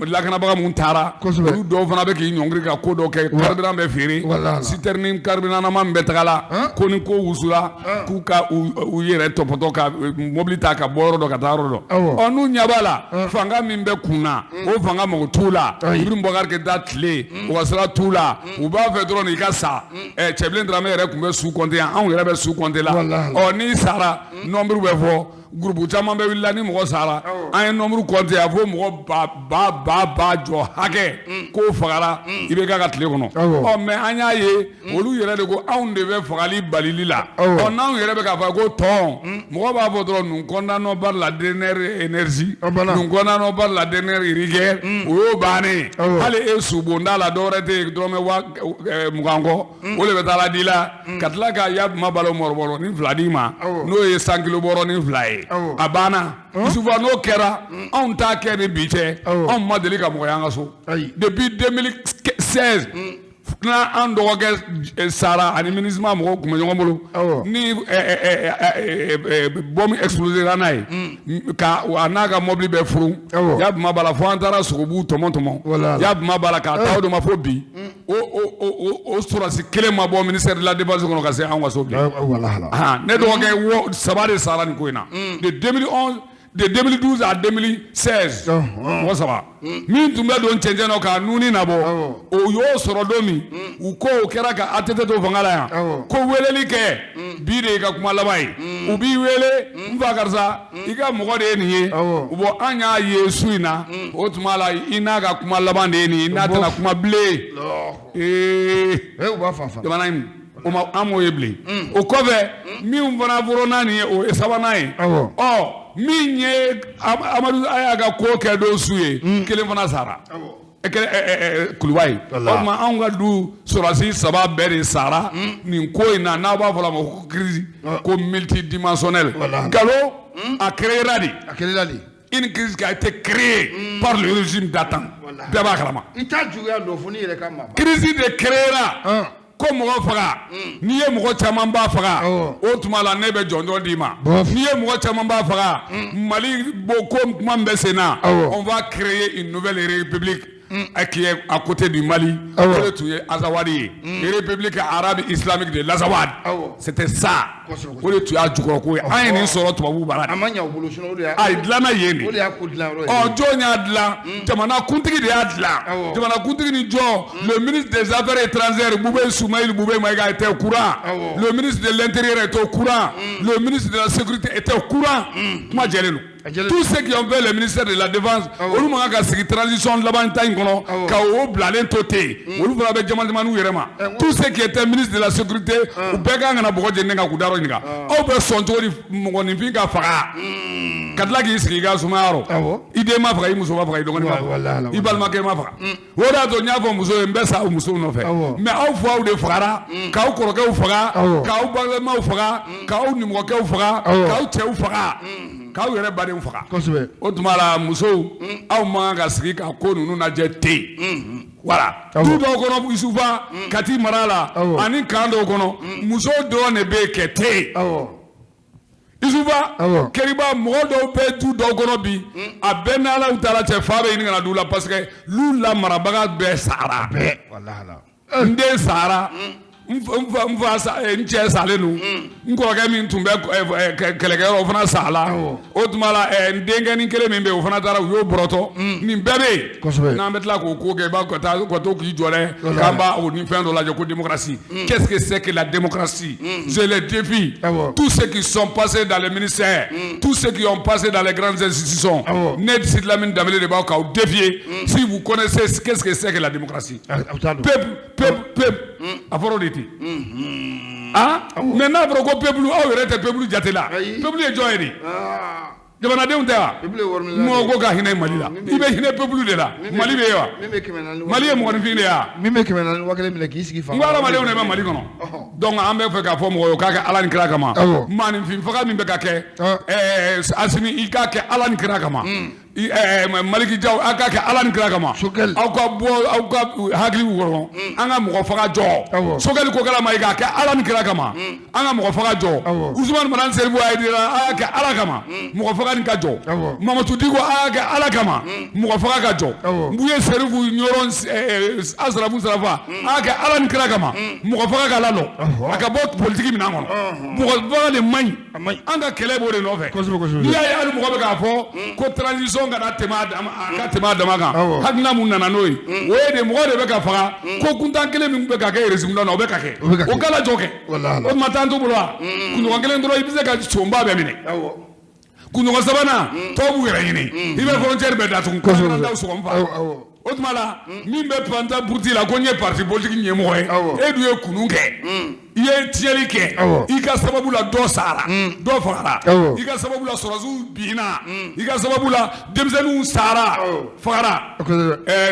lakanabaga mun taara, olu dɔw fana bɛ k'i ɲɔngiri ka ko dɔ kɛ. Carburant bɛ feere, citerne carburant nama min bɛ taga la, ko ni ko wusula, k'u ka u yɛrɛ tɔpɔtɔ ka mobili ta ka bɔ yɔrɔ dɔ ka taa yɔrɔ dɔ. Ɔ, n'u ɲɛ b'a la, fanga min bɛ kun na, o fanga mago t'u la. Ibrahim Boubacar Keïta tile, u ka sira t'u la, u b'a fɛ dɔrɔn i ka sa. Cɛbilen Dramé yɛrɛ tun bɛ su compter yan, anw yɛrɛ bɛ su compter la. Ɔ n'i sara, nombre bɛ fɔ, groupe caman bɛ wulila. Ni mɔgɔ sara, an ye nombre compter, a fɔ mɔgɔ ba ba ba ba jɔ hakɛ k'o fagara IBK ka tile kɔnɔ. Ɔ mais an y'a ye, olu yɛrɛ de ko anw de bɛ fagali balili la. Ɔ n'anw yɛrɛ bɛ k'a fɔ ko tɔn, mɔgɔ b'a fɔ dɔrɔn: nous condamnons par la dernière énergie, nous condamnons par la dernière rigueur. O y'o bannen. Hali e subonda la, dɔwɛrɛ tɛ yen, dɔrɔmɛ 20,000 kɔ, o de bɛ taa di la ka tila ka ya balo mɔrɔbɔrɔ ni fila d'i ma, n'o ye 100 kilo bɔrɔ ni fila ye, a banna. Souvent n'o kɛra, anw t'a kɛ ni bi cɛ, anw ma deli ka mɔgɔ y'an ka so depuis 2016 n'an dɔgɔkɛ sara ani MINUSMA mɔgɔw tun bɛ ɲɔgɔn bolo ni bombe explosera n'a ye ka a n'a ka mobili bɛɛ furu ya b'a la, fo an taara sogobu tɔmɔ tɔmɔ ya b'a la k'a taa o de ma. Fo bi, o sɔrɔdasi kelen ma bɔ ministère de la défense kɔnɔ ka se anw ka so bi. Ne dɔgɔkɛ saba de sara nin ko in na de 2011, de 2012 à 2016, mɔgɔ saba. Min tun bɛ don cɛncɛn nɔ k'a nuni nabɔ, o y'o sɔrɔ don min, u ko o kɛra ka ATT to fanga la yan, ko weleli kɛ bi de y'i ka kuma laban ye. U b'i wele: n fa karisa, i ka mɔgɔ de ye nin ye. Bon, an y'a ye su in na, o tuma la i n'a ka kuma laban de ye nin ye, i n'a tɛna kuma bilen. Ee, jamana in o ma, an m'o ye bilen. O kɔfɛ, min fana fɔra n'a nin ye, o ye sabanan ye. Ɔ min ye Amadu a y'a ka ko kɛ don su ye, kelen fana sara kuluba ye. O tuma anw ka du sɔrɔdasi saba bɛɛ de sara nin ko in na. N'a b'a fɔ a ma ko crise ko multidimensionnelle, nkalon, a créera de. A créera de. Une crise qui a été créée par le régime d'antan, bɛɛ b'a kalama. I t'a juguya dɔn fo n'i yɛrɛ ka maa. Crise de créera ko mɔgɔ faga. N'i ye mɔgɔ caman ba faga, o tuma la ne bɛ jɔnjɔn d'i ma. N'i ye mɔgɔ caman ba faga, Mali bo ko kuma min bɛ sen na, on va créer une nouvelle république qui est à côté du Mali. O de tun ye Azawadi ye, République arabe islamique de l'Azawad, c'était ça. O de tun y'a jukɔrɔ ye. An ye nin sɔrɔ tubabuw bara. A ma ɲɛ u bolo, sinon o de y'a A dilanna yen de. O de y'a ko dilan yɔrɔ ye. Ɔ, jɔn y'a dilan? Jamana kuntigi de y'a dilan. Jamana kuntigi ni jɔn? Le ministre des Affaires étrangères, Boubèye Soumaïla Boubèye Maïga, était au courant. Le ministre de l'Intérieur était au courant. Le ministre de la Sécurité était au courant. Kuma jɛlen don. Tous ceux qui ont fait le ministère de la Défense, olu man kan ka sigi transition laban ta in kɔnɔ ka o bilalen to ten. Olu fana bɛ jama jamaniw yɛrɛ ma. Tous ceux qui étaient ministre de la Sécurité, u bɛɛ kan ka na bɔgɔ jeni kan k'u da yɔrɔ ɲininka. Aw bɛ sɔn cogo di mɔgɔninfin ka faga ka tila k'i sigi i ka sumaya rɔ? I den ma faga, i muso ma faga, i dɔgɔnin ma faga, i balimakɛ ma faga. O de y'a to n y'a fɔ muso ye, n bɛ sa musow nɔfɛ. Mais aw faw de fagara, k'aw kɔrɔkɛw faga, k'aw balimaw faga, k'aw nimɔgɔkɛw faga, k'aw cɛw faga, k'aw yɛrɛ badenw faga. O tuma la, musow, aw man kan ka sigi ka ko ninnu lajɛ ten. Voilà, du dɔw kɔnɔ, Isufa, Kati mara la ani kan dɔw kɔnɔ, muso dɔrɔn de bɛ kɛ ten. Isufa Keriba, mɔgɔ dɔw bɛ du dɔw kɔnɔ bi, a bɛɛ n'Ala taara cɛ fa bɛ ɲini ka na du la, parce que lu la marabaga bɛɛ sara. N den sara, n fa, n cɛ salen don, n kɔrɔkɛ min tun bɛ kɛlɛkɛyɔrɔ, o fana sala. O tuma la, n denkɛnin kelen min bɛ yen, o fana taara, u y'o bɔrɔtɔ. Nin bɛɛ bɛ yen. N'an bɛ tila k'o ko kɛ, i b'a ka taa ka to k'i jɔ dɛ, k'an b'a o ni fɛn dɔ lajɛ ko démocratie. Qu'est-ce que c'est que la démocratie? Je les défie, tous ceux qui sont passés dans les ministères, tous ceux qui ont passé dans les grandes institutions. Ne Sidi Lamine Dembélé de b'aw k'aw défier, si vous connaissez qu'est-ce que c'est que la démocratie. Peuple, peuple, peuple, a fɔra o de ten. Ah, mais n'a fɔra ko peuple, aw yɛrɛ tɛ peuple jate la. Peuple ye jɔn ye de? Jamanadenw tɛ wa? Mɔgɔ ko ka hinɛ Mali la, i bɛ hinɛ peuple de la. Mali bɛ yen wa? Mali ye mɔgɔninfin de ye wa? Min bɛ 400,000 1000 minɛ k'i sigi fan. N ko hadamadenw de bɛ Mali kɔnɔ. Donc an bɛ fɛ k'a fɔ mɔgɔw ye k'a kɛ Ala ni kira kama. Maaninfin faga min bɛ ka kɛ, Asimi, i k'a kɛ Ala ni kira kama. Maliki Jaw, aw k'a kɛ Ala ni kira kama. Aw ka bɔ aw ka hakiliw kɔnɔ, an ka mɔgɔ faga jɔ. Sogɛli Kokala ma, i k'a kɛ Ala ni kira kama, an ka mɔgɔ faga jɔ. Usumani Madani Serifu Hayidara, a y'a kɛ Ala kama, mɔgɔ faga nin ka jɔ. Mamadu Diko, a y'a kɛ Ala kama, mɔgɔ faga ka jɔ. Buye Serifu Ɲɔrɔ Asarafu Sarafa, a y'a kɛ Ala ni kira kama, mɔgɔ faga ka lalɔ, a ka bɔ politiki minɛn kɔnɔ. Mɔgɔ faga de man ɲi. An ka kɛlɛ b'o de nɔfɛ. N'i y'a ye hali mɔgɔ bɛ k'a fɔ ko transition Transition kana tɛmɛ a dama, a ka tɛmɛ a dama kan. Hakilina mun nana n'o ye, o ye de mɔgɔ de bɛ ka faga, ko kuntan kelen min bɛ ka kɛ régime na, o bɛ ka kɛ, O bɛ ka kɛ. O kala jɔ kɛ. Walahi. O tuma temps t'u bolo wa? Kunɲɔgɔn kelen dɔrɔn, i bɛ se ka sonba bɛɛ minɛ. Kunɲɔgɔn sabanan, tɔw b'u yɛrɛ ɲini, i bɛ frontière bɛɛ datugu. Daw sɔgɔ n fa. O tuma la, min bɛ panta puruti la ko n ye parti politique ɲɛmɔgɔ ye, e dun ye kunun kɛ, i ye tiɲɛli kɛ, i ka sababu la dɔ sara, dɔ fagara, i ka sababu la sɔrɔdasiw binna, i ka sababu la denmisɛnninw sara, fagara.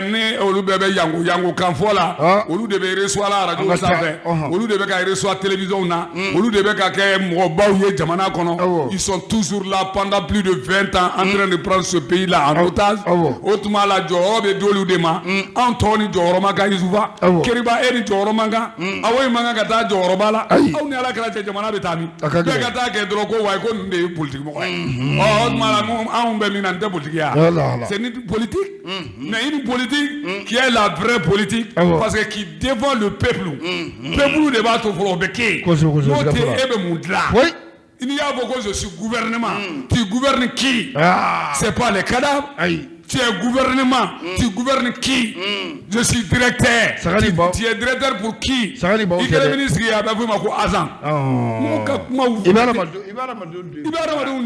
Ni olu bɛɛ bɛ yango yango kan fɔ la, olu de bɛ reçoit la arajo sanfɛ, olu de bɛ ka reçoit télévision na, olu de bɛ ka kɛ mɔgɔbaw ye jamana kɔnɔ. Ils sont toujours là pendant plus de 20 ans en train de prendre ce pays là en otage. O tuma la, jɔyɔrɔ bɛ d'olu de ma. Anw tɔw ni jɔyɔrɔ man kan. Isufa Keriba, e ni jɔyɔrɔ man kan, awo man kan ka taa jɔyɔrɔba la. Aw ni Ala kɛra cɛ, jamana bɛ taa min? Bɛɛ ka taa kɛ dɔrɔn ko wayi, ko ninnu de ye politique mɔgɔ ye. Ɔ, o tuma la, anw bɛ min na, nin tɛ politique ye. C'est une politique, mais une politique qui est la vraie politique, parce que qui défend le peuple. Peuple de b'a to fɔlɔ o bɛ kɛ yen. N'o tɛ, e bɛ mun dilan? N'i y'a fɔ ko je suis gouvernement, tu gouvernes qui? C'est pas les cadavres. Tu es gouvernement, tu gouvernes qui? Je suis directeur. Tu es directeur pour qui? I kɛlen ministre ye, a bɛ f'o ma ko agent. Mɔgɔw ka kumaw. I bɛ hadamadenw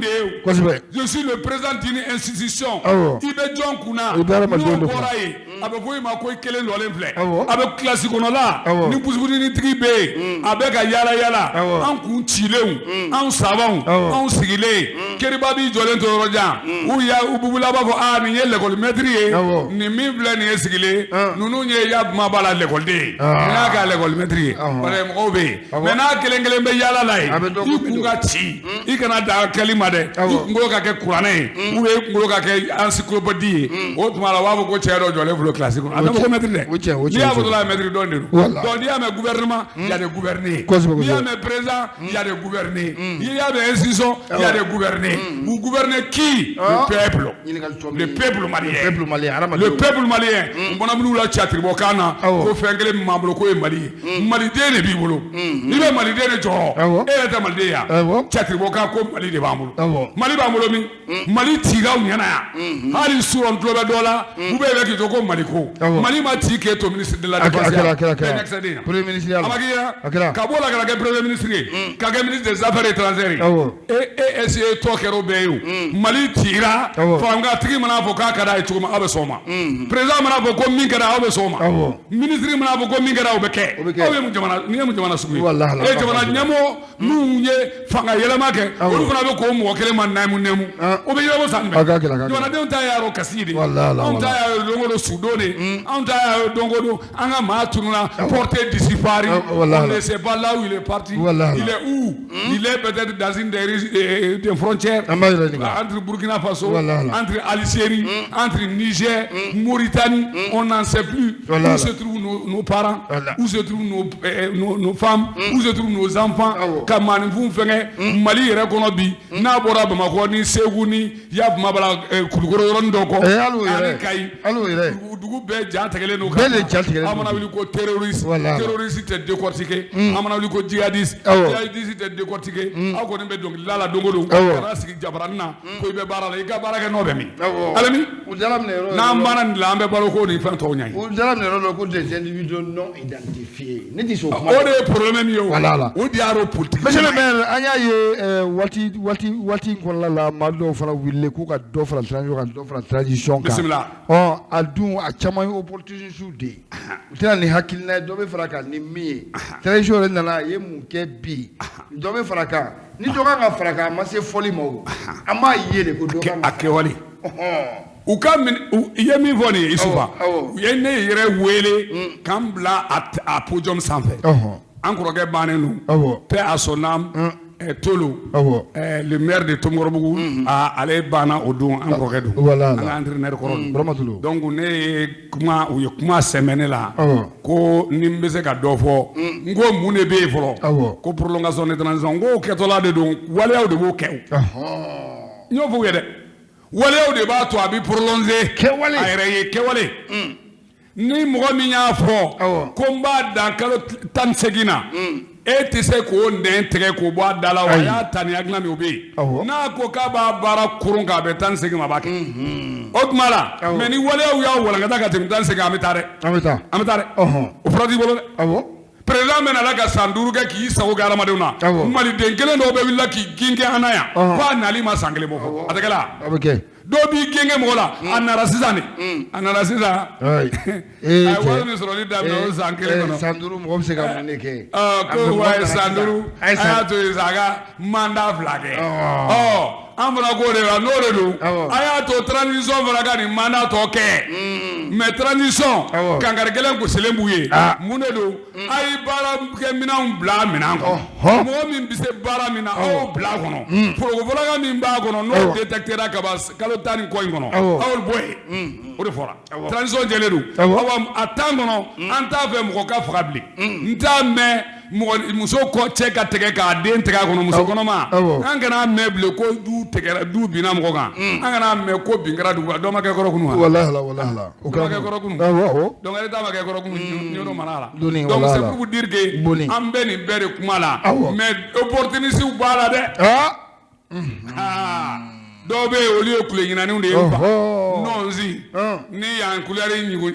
de ye o. Je suis le président d'une institution. I bɛ jɔn kunna? N'o bɔra yen, a bɛ fɔ i ma ko i kelen jɔlen filɛ. A bɛ kilasi kɔnɔla ni busubusinitigi bɛ yen, a bɛ ka yaala yaala. An kun cilenw, anw sabanw, anw sigilen. Keriba b'i jɔlen to yɔrɔ jan. U ya u bubula b'a fɔ aa, nin ye l'école maître ye, nin min filɛ nin ye sigilen, ninnu ye ya kuma b'a la l'école ye. Nin y'a kɛ l'école maître ye, parce que mɔgɔw bɛ yen. Mais n'a kelen kelen bɛ yaala la yen, i kun ka ci, i kana dan kɛli ma dɛ, i kunkolo ka kɛ kuranɛ ye ou bien i kunkolo ka kɛ encyclopédie ye. O tuma la, u b'a fɔ ko cɛ dɔ jɔlen filɛ kilasi kɔnɔ, a tɛ fɔ ko maître dɛ. N'i y'a fɔ dɔrɔn, maître dɔn de don. Donc n'i y'a mɛn gouvernement, il y a des gouvernés. N'i y'a mɛn président, il y a des gouvernés. N'i y'a mɛn institution, il y a des gouvernés. Vous gouvernez qui? Le peuple, le peuple malien, le peuple malien. N fana b'u la catiribɔkan na ko fɛn kelen min b'an bolo k'o ye Mali ye. Maliden de b'i bolo, i bɛ maliden de jɔrɔ, e yɛrɛ tɛ maliden ye yan. Catiribɔkan ko Mali de b'an bolo, Mali b'an bolo min, Mali ciraw ɲɛna yan. Hali surɔ, n tulo bɛ dɔ la, u bɛ k'i to ko Mali ko Mali ma ci k'e to ministre de la défense. Premier ministre. A ma k'i ɲɛna ka bɔ o la ka na kɛ premier ministre ye, ka kɛ ministre des affaires étrangères ye. E e est-ce que tɔ kɛra o bɛɛ ye? O Mali cira, fangatigi mana fɔ k'a ka d'a ye cogo min, aw bɛ sɔn o ma. Président mana fɔ ko min kɛra, aw bɛ sɔn o ma. Ministre mana fɔ ko min kɛra, o bɛ kɛ. Aw ye mun jamana? Nin ye mun jamana sugu ye? E jamana ɲɛmɔgɔ minnu ye fanga yɛlɛma kɛ, olu fana bɛ k'o mɔgɔ kelen ma nɛmu nɛmu, o bɛ yɛlɛma san jumɛn? Jamanadenw ta y'a yɔrɔ kasi de, anw ta y'a don o don sudon de, anw ta y'a don o don an ka maa tununa, porté disparu, on ne sait pas là où il est parti, il est où? Il est peut-être dans une des frontières entre Burkina Faso, entre Algérie, entre Niger, Mauritanie, on n'en sait plus où se trouvent nos parents, où se trouvent nos femmes, où se trouvent nos enfants. Ka maaninfin fɛngɛ Mali yɛrɛ kɔnɔ bi, n'a bɔra Bamakɔ ni Segu ni Yabumabala, Kulukɔrɔ yɔrɔnin dɔ kɔ, ani Kayi, dugu bɛɛ ja tigɛlen don. Bɛɛ de ja tigɛlen don. An mana wuli ko terroriste, terroriste tɛ décortiquer. An mana wuli ko djihadiste, djihadiste tɛ décortiquer. Aw kɔni bɛ dɔnkilida la don o don, ka na sigi jabaranin na ko i bɛ baara la, i ka baara kɛ nɔ bɛ min? Alami, n'an banna nin la, an bɛ balo ko ni fɛn tɔw ɲɛ. U dala minɛ yɔrɔ dɔ ko des individus non identifiés, ne ti sɔn o kuma. O de ye problème ye, o o de y'a politique. Monsieur le maire, an y'a ye waati in kɔnɔna la, maa dɔw fana wulilen k'u ka dɔ fara transition kan, dɔ fara transition kan. Bisimila. Ɔ, a dun a caman ye opportuniste de ye, u tɛna ni hakilina ye dɔ bɛ fara kan ni min ye. Transition yɛrɛ nana, a ye mun kɛ bi? Dɔ bɛ fara kan, ni dɔ kan ka fara kan, a ma se fɔli ma, o an b'a ye de ko dɔ kan ka a kɛwale. U ka i ye min fɔ nin ye, Isufa, u ye ne yɛrɛ wele k'an bila a podium sanfɛ. An kɔrɔkɛ bannen don, paix à son âme, Tolo, le maire de Tomikɔrɔbugu, ale banna o don, an kɔrɔkɛ don, an ka entraîneur kɔrɔ don. Donc ne ye kuma, u ye kuma sɛmɛ ne la ko ni n bɛ se ka dɔ fɔ. N ko mun de bɛ yen fɔlɔ? Ko prolongation de transition. N k'o kɛtɔla de don, waleyaw de b'o kɛ. O n y'o fɔ u ye dɛ, waleyaw de b'a to a bɛ prolonger. Kɛwale. A yɛrɛ ye kɛwale. Ni mɔgɔ min y'a fɔ ko n b'a dan kalo 18 na. E tɛ se k'o nɛn tigɛ k'o bɔ a da la, wa a y'a ta ni hakilina min, o bɛ yen. N'a ko k'a b'a baara koron k'a bɛn 18 ma, a b'a kɛ. O tuma la, mais ni waleyaw y'a walankata ka tɛmɛ 18, an bɛ taa dɛ. An bɛ taa. An bɛ taa dɛ. O fura t'i bolo dɛ. Président bɛ nana ka san 5 kɛ k'i sago kɛ hadamadenw na. Maliden kelen dɔw bɛ wulila k'i gin kɛ an na yan ko a nali ma san 1 bɔ fɔ, a tɛ kɛ la. A bɛ kɛ. Dɔw b'i gɛn mɔgɔ la, a nana sisan de, a nana sisan. A ye wari min sɔrɔli daminɛ o san 1 kɔnɔ. San 5, mɔgɔ bɛ se ka mun de kɛ? Ko wa san 5, a y'a to yen sa, a ka mandat 2 kɛ. Ɔ, an fana k'o de la, n'o de don, a y'a to transition fana ka nin mandat tɔ kɛ. Mais transition, kankari gɛlɛn gosilen b'u ye. Mun de don? A ye baarakɛ minɛnw bila minɛn kɔnɔ. Mɔgɔ min bɛ se baara min na, aw y'o bila a kɔnɔ. Forokofɔlaka min b'a kɔnɔ, n'o détecté ka ban kalo 10 ni kɔ in kɔnɔ, aw y'o bɔ yen. O de fɔra. Transition jɛlen don. Awa, a temps kɔnɔ, an t'a fɛ mɔgɔ ka faga bilen. N t'a mɛn mɔgɔ muso kɔ cɛ ka tigɛ k'a den tigɛ a kɔnɔ, muso kɔnɔma. An kana mɛn bilen ko du tigɛra, du binna mɔgɔ kan. An kana mɛn ko bin kɛra dugu kan. Dɔ ma kɛ kɔrɔ kunun wa? Walahi, walahi, o kɛra. Kɛ kɔrɔ kunun. Donc ale ta ma kɛ kɔrɔ kunun ɲɔnɔ mara la. Donc c'est pour vous dire que an bɛ nin bɛɛ de kuma la, mais opportunistes b'a la dɛ. Dɔw bɛ yen, olu ye kule ɲinaniw de ye. Nɔnsi ni yan couleur ɲugun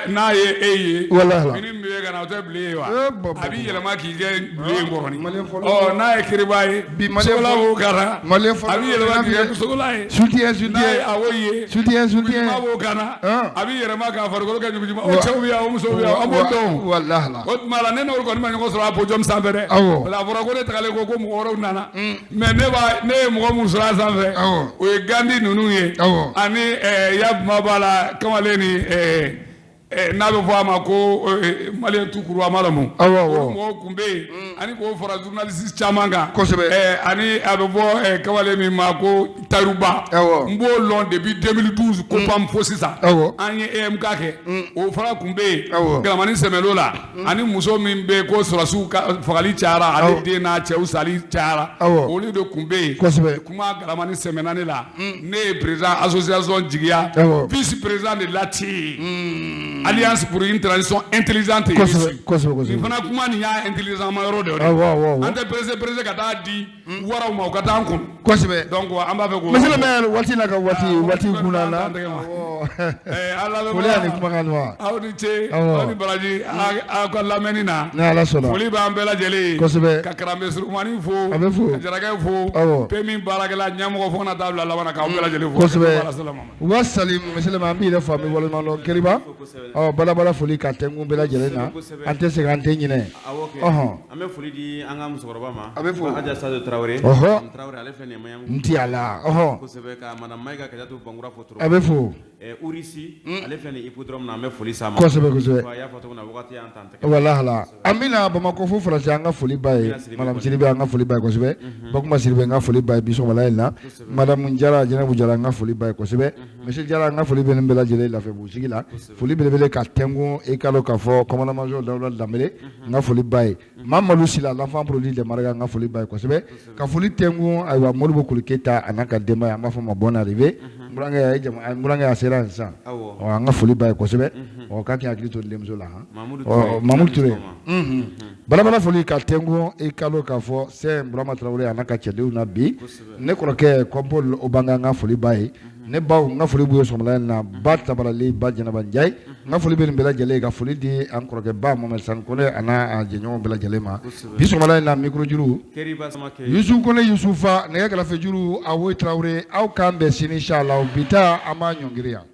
n'a ye e ye, fini min bɛ ka na, o tɛ bilen ye wa? A b'i yɛlɛma k'i kɛ bilen kɔrɔni. Ɔ, n'a ye kiriba ye, sogola b'o kana, a b'i yɛlɛma k'i kɛ sogola ye. Soutien, soutien. N'a ye awo ye, soutien, soutien. Ɲugujima b'o kana, a b'i yɛlɛma k'a farikolo kɛ ɲugujima. O cɛw bɛ yan, o musow bɛ yan, an b'o dɔn. O tuma la, ne n'olu kɔni ma ɲɔgɔn sɔrɔ a podium sanfɛ dɛ. Parce que a fɔra ko ne tagalen ko mɔgɔ wɛrɛw nana. Mais ne b'a ne ye mɔgɔ mun sɔrɔ a sanfɛ, o ye Gandhi ninnu ye, ani Yabuma b'a la, kamalen ni n'a bɛ fɔ a ma ko malien tout court, a ma lɔn. Olu mɔgɔw tun bɛ yen, ani k'o fara journaliste caman kan. Ani a bɛ fɔ kamalen min ma ko Tayiruba. N b'o lɔn depuis 2012 COPAM fo sisan. An ye EMK kɛ, o fana tun bɛ yen. Galamani Sɛmɛlo la, ani muso min bɛ yen ko sɔrɔdasiw ka fagali cayara, ale den n'a cɛw sali cayara, olu de tun bɛ yen. Kuma Galamani sɛmɛna ne la, ne ye président association jigiya, vice président de l'ATI, Alliance pour une transition intelligente. Nin fana kuma nin y'a intelligent ma yɔrɔ de ye. An tɛ pressé pressé ka taa di waraw ma, u ka taa an kun. Donc an b'a fɛ k'o. Monsieur le maire, waati n'a ka waati waati kunna na. Foli ani kumakan duman. Aw ni ce, aw ni baraji aw ka lamɛnni na. Ni Ala sɔnna. Foli b'an bɛɛ lajɛlen ye. Ka Karambe Surumani fo. A bɛ fo. Ka Jarakɛ fo. PMU baarakɛla ɲɛmɔgɔ fo ka na taa bila laban na, k'aw bɛɛ lajɛlen fo. Wa salim, monsieur le maire, an b'i yɛrɛ fo, an bɛ waleɲuman dɔn. Keriba, ɔ, balabala foli ka tɛnkun bɛɛ lajɛlen na, an tɛ sɛgɛn, an tɛ ɲinɛ. An bɛ foli di an ka musokɔrɔba ma. A bɛ fo. Aja Sadio Tarawele. Tarawele, ale filɛ nin ye Maɲanbugu. N ti a la. Ɔhɔn. Kosɛbɛ, ka madame Mayiga Kajatu Bankura fo. A bɛ fo. Urisi, ale filɛ nin hippodrome na, an bɛ foli s'a ma. Kosɛbɛ kosɛbɛ. A y'a fɔ cogo min na, wagati y'an ta an tɛgɛ. Walahi, an bɛna Bamakɔ fo Faransi, an ka foli b'a ye. Madame Sidibe, an ka foli b'a ye kosɛbɛ. Bakuma Sidibe, an ka foli b'a ye bi sɔgɔmada in na. Madame Jara, Jɛnɛbu Jara, an ka foli b'a ye kosɛbɛ. Monsieur Jara, an ka foli bɛ nin bɛɛ lajɛlen Lafiyabugu sigi la. Foli belebele ka tɛnkun i ka dɔn k'a fɔ commandant major Dawuda Danbele, n ka foli b'a ye. Mamadu Sila, l'enfant prodige de Maraka, n ka foli b'a ye kosɛbɛ. Ka foli tɛnkun, ayiwa, Modibo Koli Keyita a n'a ka denbaya, an b'a fɔ ma bonne arrivée. N burankɛ a ye jama, n burankɛ a sera yen sisan. Ɔ, an ka foli b'a ye kosɛbɛ. Ɔ, k'a k'i hakili to denmuso la han. Ɔ, Mamudu Ture. Balabala foli ka tɛnkun i ka dɔn k'a fɔ Sɛn Burama Tarawele a n'a ka cɛdenw na bi. Ne kɔrɔkɛ Kɔnpol Obanga, n ka foli b'a ye. Ne baw, n ka foli b'u ye sɔgɔmada in na. Ba Tabarali, ba Jɛnɛba Njayi, n ka foli bɛ nin bɛɛ lajɛlen ye, ka foli di an kɔrɔkɛ ba Mohamed Sani Kone a n'a jɛɲɔgɔn bɛɛ lajɛlen ma bi sɔgɔmada in na. Micro juru Yusu Kone Yusufa, nɛgɛ kɛrɛfɛ juru Awoyi Tarawele. Aw k'an bɛn sini inchallah. Bi ta an b'a ɲɔngiri yan.